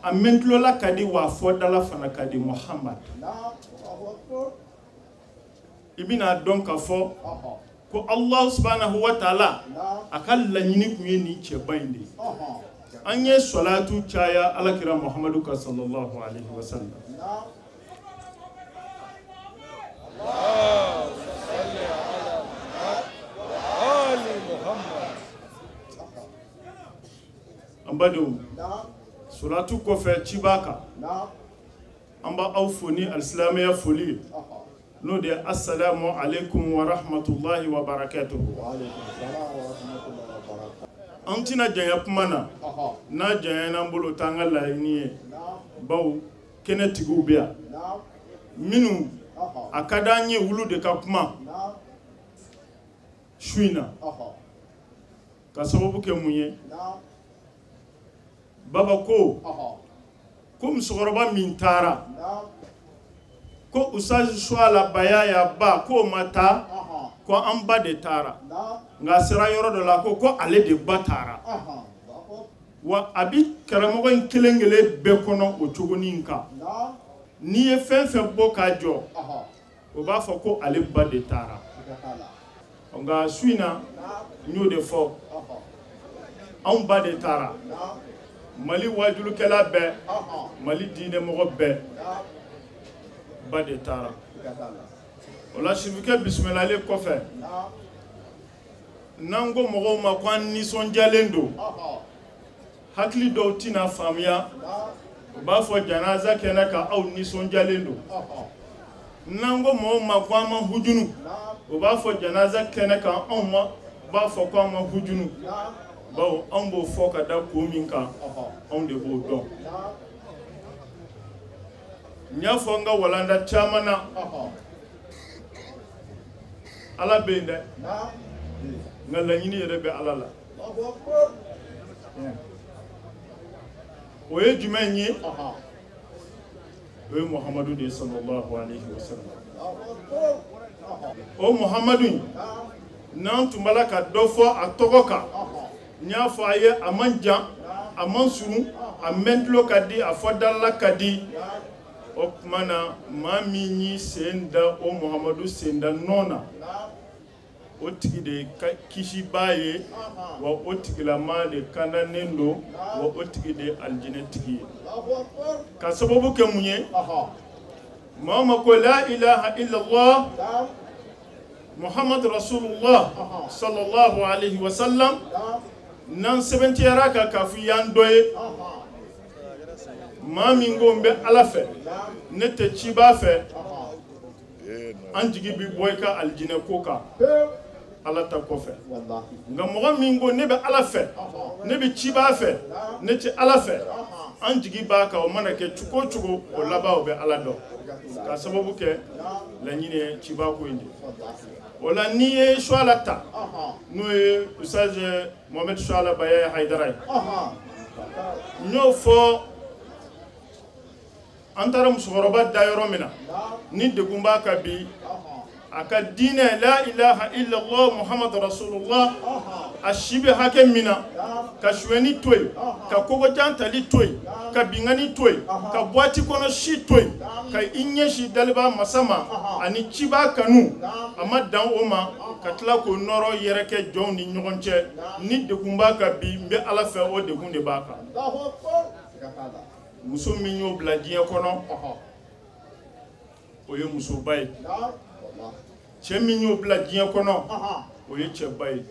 a mɛntulola ka di, wa a fɔdala fana ka di. Muhamadu, i bɛna dɔn k'a fɔ ko Allah subhanahu wa ta'ala a ka laɲini tun ye nin cɛba in de ye. An ye salatu caya alakira Muhamadu kan sallallahu alaihi wa sallam. An badenw, salatu kɔfɛ ci b'a kan, an b'aw fo ni alisilamɛya foli ye, n'o de ye assalamu alaikum wa rahmatullahi wa barakatuhu. An tɛna janya kuma na, n'a janyana an bolo o t'an ka laɲini ye, bawo kɛnɛtigiw bɛ yan minnu a ka d'an ye olu de ka kuma su in na, ka sababu kɛ mun ye. Baba ko musokɔrɔba min taara, ko Usazi Suwala Bayaya ba k'o ma taa, ko an ba de taara, nka a sera yɔrɔ dɔ la ko ale de ba taara. Wa a bi karamɔgɔ in kelen kelen bɛɛ kɔnɔ o cogonin kan. N'i ye fɛn fɛn bɔ k'a jɔ, o b'a fɔ ko ale ba de taara. Nka su in na n y'o de fɔ, anw ba de taara. Mali wajulukɛla bɛɛ, Mali diinɛmɔgɔ bɛɛ ba de taara. O la sirifukɛ bisimilalen kɔfɛ, n'an ko mɔgɔw ma ko an nisɔndiyalen don, hakili dɔw tɛna faamuya, u b'a fɔ janaza kɛnɛ kan aw nisɔndiyalen don. N'an ko mɔgɔw ma ko an ma hujunu, u b'a fɔ janaza kɛnɛ kan anw ma b'a fɔ ko an ma hujunu. Bawo anw b'o fɔ ka da ko min kan, anw de b'o dɔn. N y'a fɔ n ka walanda caman na, Ala bɛ yen dɛ, nka laɲini yɛrɛ bɛ Ala la. O ye jumɛn ye? O ye Muhamadu de ye sallallahu alaihi wa sallam. O Muhamadu in, n'an tun b'a la ka dɔ fɔ a tɔgɔ kan, n y'a fɔ a ye a man jan, a man surun, A mɛntulo ka di, a fɔdala ka di. O tuma na maa min y'i sen da o Muhamadu sen da nɔ na, o tigi de kisibaa ye, wa o tigilama de kandanen don, wa o tigi de ye alijinɛ tigi ye. Ka sababu kɛ mun ye? Maa ma ko la ilaha illallah Muhammad Rasulullah sallallahu alaihi wa sallam, n'an sɛbɛntiyara kan k'a fɔ y'an dɔ ye. Maa min ko n bɛ Ala fɛ, ne tɛ cibaa fɛ, an jigi bi bɔ i ka alijinɛ ko kan Ala ta kɔfɛ. Nka mɔgɔ min ko ne bɛ Ala fɛ, ne bɛ cibaa fɛ, ne tɛ Ala fɛ, an jigi b'a kan, o mana kɛ cogo o cogo, o laban o bɛ Ala dɔn. K'a sababu kɛ laɲini ye cibaa ko in de. O la n'i ye Suwala ta, n'o ye Ustaz Mohamed Suwala Bayaye Hayidara ye, n y'o fɔ. An taara musokɔrɔba da yɔrɔ min na, ni degun b'a kan bi, a ka diinɛ la ilaha illallah Muhammad Rasulullah, a si bɛ hakɛ min na, ka suyɛnni to yen, ka kogojan tali to yen, ka binkanni to yen, ka boîte kɔnɔ si to yen, ka i ɲɛsin daliba masa ma ani cibaa kanu, a ma dan o ma, ka tila k'o nɔrɔ yɛrɛ kɛ jɔnw ni ɲɔgɔn cɛ. Ni degun b'a kan bi, n bɛ Ala fɛ, o degun de b'a kan. Muso min y'o bila diɲɛ kɔnɔ, o ye musoba ye. Cɛ min y'o bila diɲɛ kɔnɔ, o ye cɛba ye.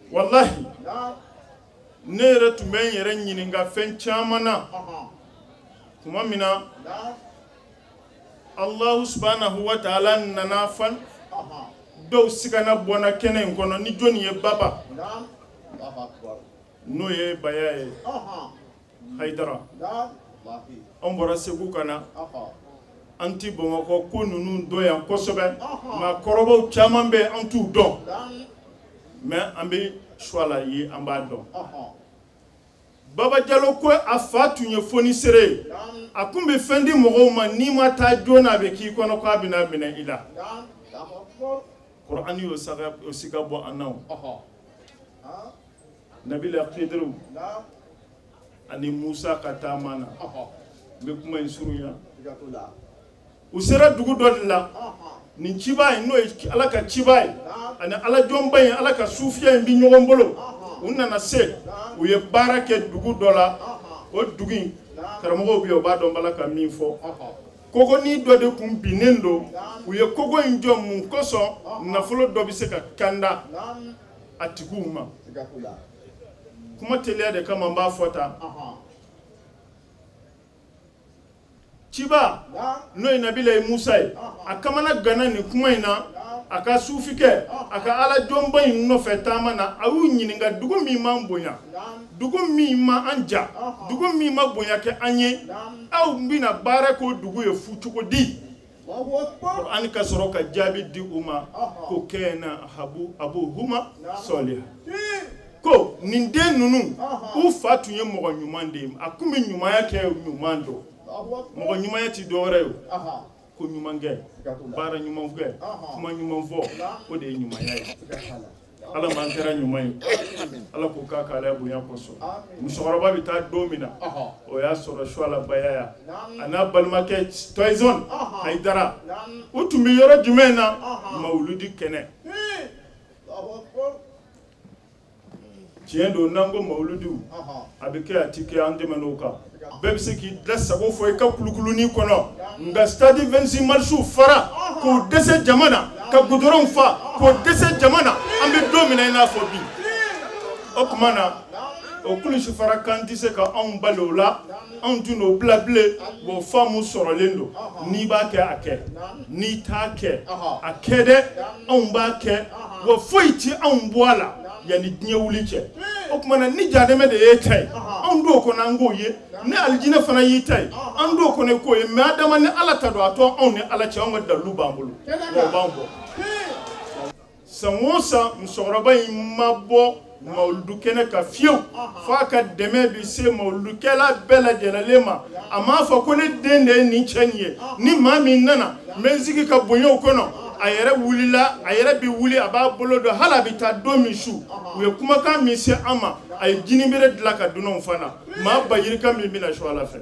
Walahi, ne yɛrɛ tun bɛ n yɛrɛ ɲininka fɛn caman na. Tuma min na Allahu subhanahu wa ta'ala nana fan dɔw sigana bɔnna kɛnɛ in kɔnɔ ni jɔnni ye baba, n'o ye Baya ye Hayidara. An bɔra Segu ka na, an ti Bamakɔ ko ninnu dɔn yan kosɛbɛ. Maakɔrɔbaw caman bɛ, an t'u dɔn, mais an bɛ Suwala ye, an b'a dɔn. Baba Jalo ko a fa tun ye fonisere ye, a kun bɛ fɛn di mɔgɔw ma, n'i ma taa joona a bɛ k'i kɔnɔ k'a bɛna minɛ i la. Kurani y'o siga bɔ an na o. Nabila Khidiru ani Musa ka taama na, n bɛ kuma in surunya. U sera dugu dɔ de la, nin ciba in, n'o ye Ala ka ciba ye, ani Ala jɔnba in, Ala ka sufiya in bi ɲɔgɔn bolo. U nana se, u ye baara kɛ dugu dɔ la. O dugu in karamɔgɔw bɛ yen, u b'a dɔn bala ka min fɔ. Kogonin dɔ de kun binnen don, u ye kogo in jɔ mun kosɔn? Nafolo dɔ bɛ se ka kanda a tigiw ma. Kuma teliya de kama n b'a fɔ tan. Ciba n'o ye Nabila Musa ye, a kamana gana nin kuma in na, a ka sufikɛ, a ka Ala jɔnba in nɔfɛ taama na, a y'u ɲininka dugu min m'an bonya, dugu min ma an ja, dugu min ma bonya kɛ an ye, aw bɛna baara k'o dugu ye fu cogo di? Kurani ka sɔrɔ ka jaabi di u ma ko kɛna abuhuma sɔliha, ko nin den ninnu u fa tun ye mɔgɔ ɲuman de ye, a kun bɛ ɲumanya kɛ, ɲuman don. Mɔgɔ ɲumanya ti dɔwɛrɛ ye o, ko ɲuman kɛ, baara ɲuman kɛ, kuma ɲuman fɔ, o de ye ɲumanya ye. Ala m'an kɛra ɲuman ye, Ala k'o k'a k'ale bonya kosɔn. Musokɔrɔba bɛ taa don min na, o y'a sɔrɔ Suwala Bayaya a n'a balimakɛ Tɔyizɔn Hayidara, u tun bɛ yɔrɔ jumɛn na? Mawuludi kɛnɛ. Tiɲɛ don, n'an ko mawuludiw a bɛ kɛ, a ti kɛ, an tɛmɛn'o kan. Bɛɛ bɛ se k'i da sago fɔ i ka kulukulunin kɔnɔ, nka stade 26 mars fara k'o dɛsɛ jama na, ka goudron fa k'o dɛsɛ jama na, an bɛ don min na i n'a fɔ bi. O tuma na, o kulusi fara kan tɛ se ka anw bali o la, anw tun n'o bila bilen. Wa faamu sɔrɔlen don, n'i b'a kɛ a kɛ, n'i t'a kɛ a kɛ dɛ, anw b'a kɛ, wa foyi ti anw bɔ a la yanni diɲɛ wuli cɛ. O tuma na, ni jahanama de y'e ta ye, anw t'o kɔnɔ, an k'o ye. Ni alijinɛ fana y'i ta ye, an t'o kɔnɔ, i k'o ye. Mais adama ni Ala ta don, a to anw ni Ala cɛ, anw ka dalilu b'an bolo, wa o b'an bɔ. San o san, musokɔrɔba in ma bɔ mawuludu kɛnɛ kan fiyewu, f'a ka dɛmɛ bɛ se mawuludukɛla bɛɛ lajɛlen ma. A m'a fɔ ko ne den de ye nin cɛ nin ye, ni maa min nana n bɛ n sigi ka bonya o kɔnɔ. A yɛrɛ wulila, a yɛrɛ bɛ wuli, a b'a bolo don, hali a bɛ taa don min su, u ye kumakan min se an ma, a ye jinibere dilan ka dunanw fana, maa ba yirika min bɛna su ala fɛ.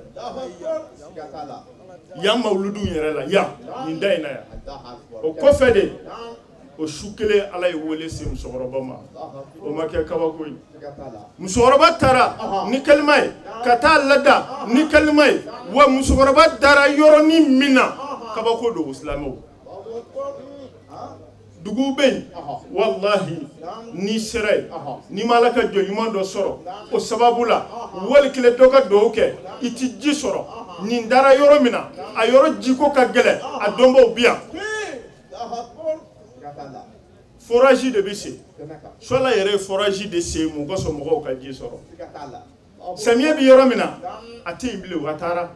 Yan mawuludu yɛrɛ la, yan, nin da in na yan. O kɔfɛ de, o su kelen Ala ye wele se musokɔrɔba ma, o ma kɛ kabako ye. Musokɔrɔba taara ni kalima ye, ka taa lada ni kalima ye, wa musokɔrɔba dara yɔrɔnin min na, kabako don silamɛw. Dugu bɛ yen, walahi, n'i sera yen, n'i ma Ala ka jɔn ɲuman dɔ sɔrɔ, o sababu la, wali kelen dɔ ka dugawu kɛ, i ti ji sɔrɔ. Nin dara yɔrɔ min na, a yɔrɔ jiko ka gɛlɛn, a dɔnbaw bi yan. Forage de bɛ sen. Suala yɛrɛ ye forage de sen mun kosɔn mɔgɔw ka ji sɔrɔ. Samiyɛ bɛ yɔrɔ min na, a tɛ yen bilen, a taara.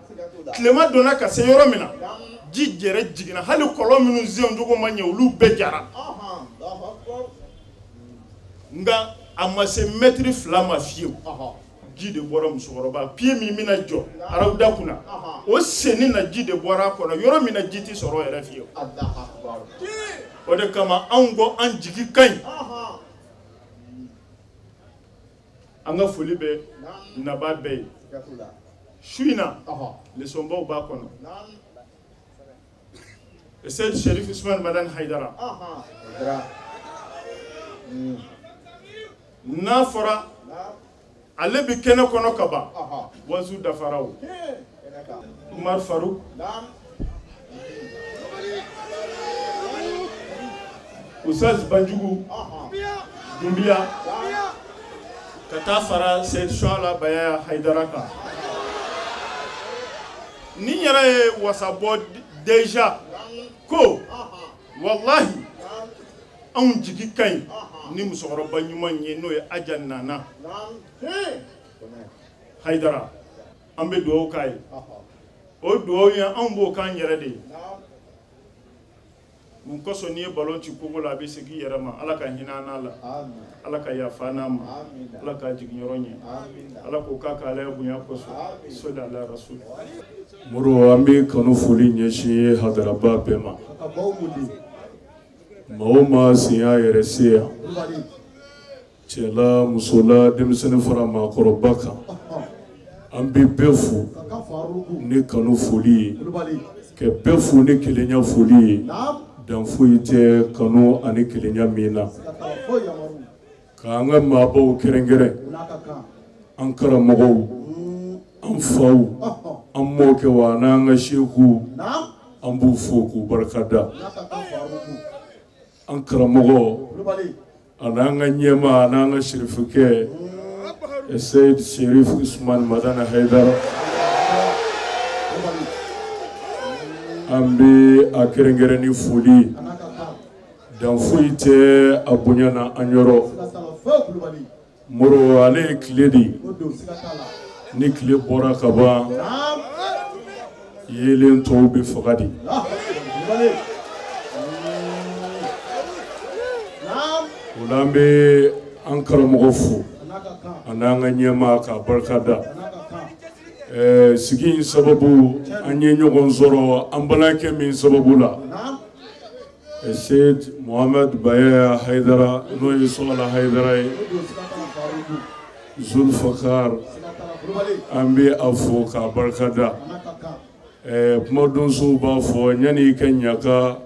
Tilema donna ka se yɔrɔ min na, ji jɛrɛ jiginna, hali kɔlɔn minnu sen cogo ma ɲɛ, olu bɛɛ jara. Nka a ma se mɛtiri 2 ma fiyewu. Ji de bɔra musokɔrɔba pied min bɛna jɔ arawuda kunna, o senni na ji de bɔra a kɔnɔ, yɔrɔ min na ji tɛ sɔrɔ yɛrɛ fiyewu. O de kama anw ko an jigi ka ɲi. An ka foli bɛ naba bɛɛ ye. Su in na, lesɔnbaw b'a kɔnɔ. Seyid Sherif Usman Madani Hayidara. N'a fɔra ale bɛ kɛnɛ kɔnɔ ka ban, wazu dafara o. Umar Faruk, Oustaz Banjugu Dumbiya, ka taa fara Seyid Suala Bayaya Hayidara kan. Ni yɛrɛ ye wasabɔ déjà ko walahi anw jigi ka ɲi ni musokɔrɔba ɲuman ye, n'o ye Aja Nana Hayidara. An bɛ dugawu k'a ye. O dugawu ye anw b'o k'an yɛrɛ de ye. Mun kosɔn n'i ye ballon ci kogo la, a bɛ segin i yɛrɛ ma. Ala ka hinɛ an n'a la, Ala ka yafa n'a ma, Ala ka jiginyɔrɔ ɲɛ, Ala k'o k'a ka Ala bonya kosɔn. Sɔli ala rasul. Moro, an bɛ kanu foli ɲɛsin hadaraba bɛɛ ma. Maa o maa sen y'a yɛrɛ se yan, cɛ la, muso la, denmisɛnnin fara maakɔrɔba kan, an bɛ bɛɛ fo ni kanu foli ye, ka bɛɛ fo ni kelenya foli ye. Dan foyi tɛ kanu ani kelenya min na. K'an ka maabaw kɛrɛnkɛrɛn, an karamɔgɔw, an faw, an mɔkɛw an'an ka sekuw, an b'u fo k'u barika da. An karamɔgɔ an'an ka ɲɛmaa an'an ka sirifukɛ Seyid Sherif Usman Madani Hayidara, an bɛ a kɛrɛnkɛrɛn ni foli. Dan foyi tɛ a bonya na an yɔrɔ. Moro, ale ye tile de ye. Ni tile bɔra ka ban, yeelen tɔw bɛ faga de. O la an bɛ an karamɔgɔ fo an'an ka ɲɛmaa k'a barika da. Sigi in sababu, an ye ɲɔgɔn sɔrɔ an balimakɛ min sababu la, Seyid Mohamed Bayaya Hayidara, n'o ye Suala Hayidara ye, Zulfakar, an bɛ a fo k'a barika da. Kumadonsow b'a fɔ yanni i ka ɲaka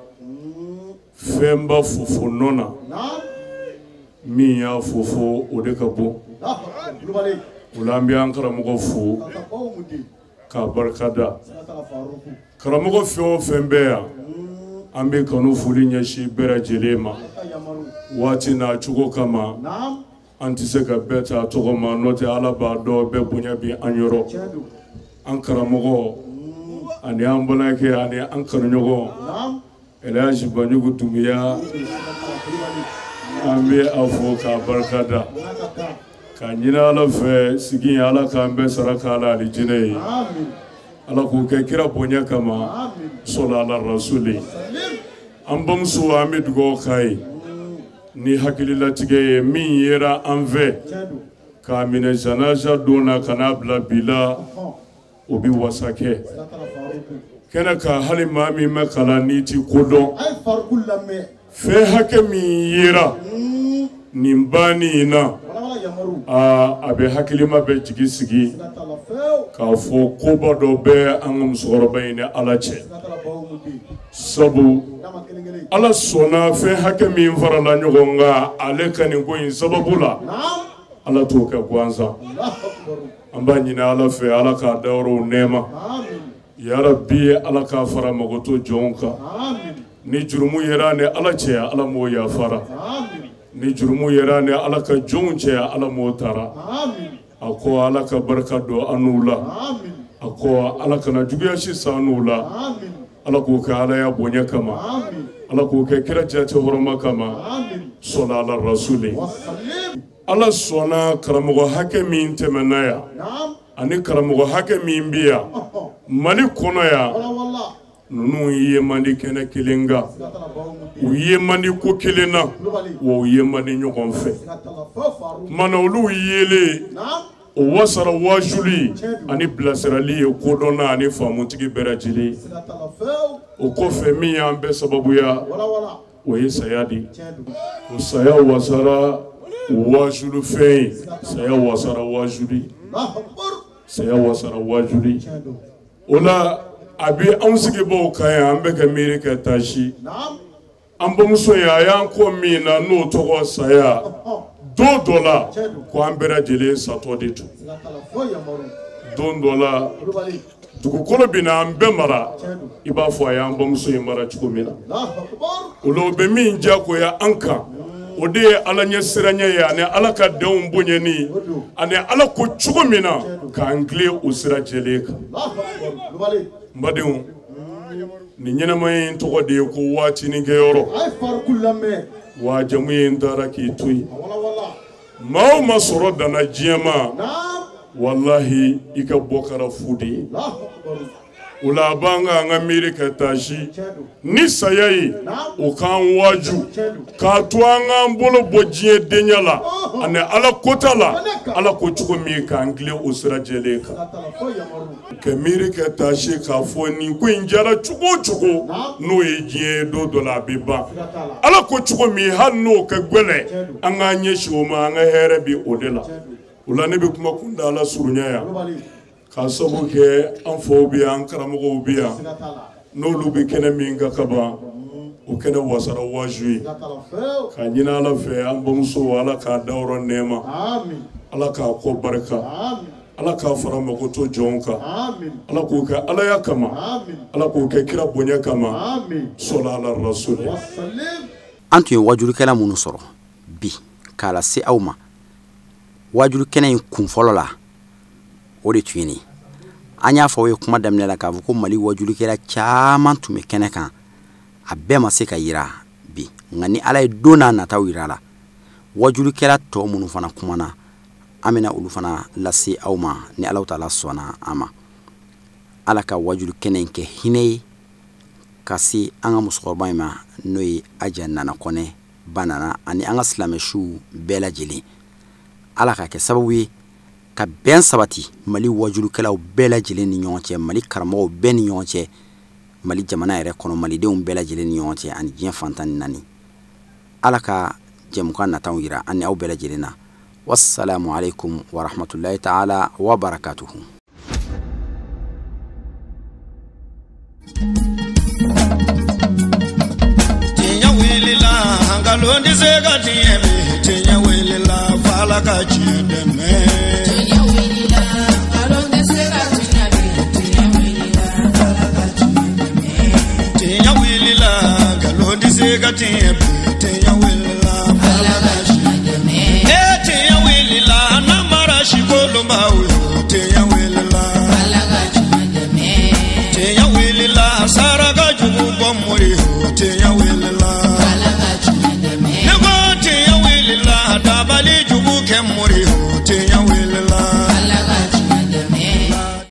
fɛnba fofo nɔ na, min y'a fofo o de ka bon. O la an bɛ an karamɔgɔ fo k'a barika da. Karamɔgɔ fɛn o fɛn bɛ yan, an bɛ kanu foli ɲɛsin bɛɛ lajɛlen ma. Waati n'a cogo kama, an tɛ se ka bɛɛ ta tɔgɔ ma, n'o tɛ Ala b'a dɔn bɛɛ bonya bɛ an yɔrɔ. An karamɔgɔ ani an balimakɛ ani an kanuɲɔgɔn Elhaji Banjugu Dumbuya, an bɛ a fo k'a barika da. Ka ɲini Ala fɛ sigi Ala k'an bɛɛ sara k'a la alijinɛ ye. Ala k'o kɛ kira bonya kama, sɔli ala rasuli. An bamuso, an bɛ dugawu k'a ye ni hakililatigɛ ye min yera an fɛ k'a minɛ janaja don na ka n'a bila bi la, o bɛ wasa kɛ. Kɛnɛ kan hali maa min ma kalan n'i ti ko dɔn. Fɛn hakɛ min yera nin banni in na, aa a bɛ hakilima bɛ jigi sigi k'a fɔ koba dɔ bɛ an ka musokɔrɔba in ni Ala cɛ. Sabu Ala sɔnna fɛn hakɛ min farala ɲɔgɔn kan ale ka nin ko in sababu la, Ala t'o kɛ gansan. An b'a ɲini Ala fɛ Ala k'a dayɔrɔw nɛɛma. Yarabi Ala k'a fara magoto jɔnw kan. Ni jurumu yera ni Ala cɛ, Ala m'o yafara. Ni jurumu yera ni Ala ka jɔnw cɛ, Ala m'o tara. A ko Ala ka barika don an n'u la. A ko Ala kana juguya si san n'u la. Ala k'o kɛ Ala ya bonya kama. Ala k'o kɛ kira jate hɔrɔma kama. Sɔla ala rasuli. Ala sɔnna karamɔgɔ hakɛ min tɛmɛna yan ani karamɔgɔ hakɛ min bɛ yan Mali kɔnɔ yan, ninnu ye man di kɛnɛ kelen kan, u ye man di ko kelen na, wa u ye man di ɲɔgɔn fɛ. Tuma na olu yelen o wasara wajuli ani bilasirali ye kodɔnna ani faamutigi bɛɛ lajɛlen. O kɔfɛ min y'an bɛɛ sababuya, o ye saya de ye. O saya wasara wajulu fɛn ye, saya wasara wajuli, saya wasara wajuli. O la a bɛ anw sigibaw kan yan, an bɛ ka miiri ka taasi. An bamuso ye a y'an ko min na n'o tɔgɔ saya, don dɔ la ko an bɛɛ lajɛlen satɔ de tun. Don dɔ la dugukolo bɛna an bɛɛ mara i b'a fɔ a y'an bamuso in mara cogo min na. O la o bɛ min diyagoya an kan, o de ye Ala ɲɛ siranɲɛ ye ani Ala ka denw bonyani ani Ala ko cogo min na k'an tilen o sira jɛlen kan. N badenw, nin ɲɛnamaya in tɔgɔ de ye ko waatininkɛyɔrɔ. Wa jamu ye n taara k'i to yen. Maa o maa sɔrɔ danna diɲɛ ma, walahi i ka bɔ kɛra fu de ye. O la a b'an kan an ka miiri ka taasi ni saya ye, o k'an waaju k'a to an k'an bolo bɔ diɲɛ denya la ani Ala kota la, Ala ko cogo min k'an tilen o sira jɛlen kan. Ka miiri ka taasi k'a fɔ nin ko in diyara cogo o cogo, n'o ye diɲɛ ye don dɔ la a bɛ ban. Ala ko cogo min hali n'o ka gɛlɛn, an k'an ɲɛsin o ma, an ka hɛrɛ bɛ o de la. O la ne bɛ kuma kunda Ala surunya yan. K'a sababu kɛ an faw bɛ yan, an karamɔgɔw bɛ yan, n'olu bɛ kɛnɛ min kan kaban, o kɛnɛ wasara waaju ye. K'a ɲini Ala fɛ an bamuso Ala k'a dayɔrɔ nɛɛma, Ala k'a kɔ barika, Ala k'a fara magoto jɔnw kan, Ala k'o kɛ Alaya kama, Ala k'o kɛ kira bonya kama. Sɔla ala rasuli. An tun ye wajulikɛla minnu sɔrɔ bi k'a lase aw ma wajulu kɛnɛ in kun fɔlɔ la, o de tun ye nin. An y'a fɔ aw ye kuma daminɛ la k'a fɔ ko Mali wajulikɛla caman tun bɛ kɛnɛ kan, a bɛɛ ma se ka yira bi, nka ni Ala ye don n'a nataw yira la, wajulikɛla tɔ minnu fana kumana, an bɛna olu fana lase aw ma ni Alahu taala sɔnna a ma. Ala ka wajulu kɛnɛ in kɛ hinɛ ye ka se an ka musokɔrɔba in ma, n'o ye Aja Nana Kɔnɛ Banana ani an ka silamɛsiw bɛɛ lajɛlen. Ala ka kɛ sababu ye ka bɛn sabati Mali wajulukɛlaw bɛɛ lajɛlen ni ɲɔgɔn cɛ, Mali karamɔgɔw bɛɛ ni ɲɔgɔn cɛ, Mali jamana yɛrɛ kɔnɔ malidenw bɛɛ lajɛlen ni ɲɔgɔn cɛ ani diɲɛ fantan ni naani. Ala ka jɛmukan nataw yira an ni aw bɛɛ lajɛlen na. Wassalamu alaikum wa rahmatullahi ta'ala wa barakatuhu. Tiɲɛ wulila, nkalon tɛ se ka tiɲɛ bi. Tiɲɛ wulila, f'Ala ka tiɲɛ dɛmɛ. Tiɲɛ wulila, nkalon tɛ se ka tiɲɛ bi. Tiɲɛ wulila, f'Ala ka tiɲɛ dɛmɛ. Tiɲɛ wulila, nkalon tɛ se ka tiɲɛ bi. Tiɲɛ wulila, f'Ala ka tiɲɛ dɛmɛ. Ee tiɲɛ wulila, namara si kolonbaw yo. Tiɲɛ wulila, f'Ala ka tiɲɛ dɛmɛ. Tiɲɛ wulila, saraka jugu bɔ mori yo. Tiɲɛ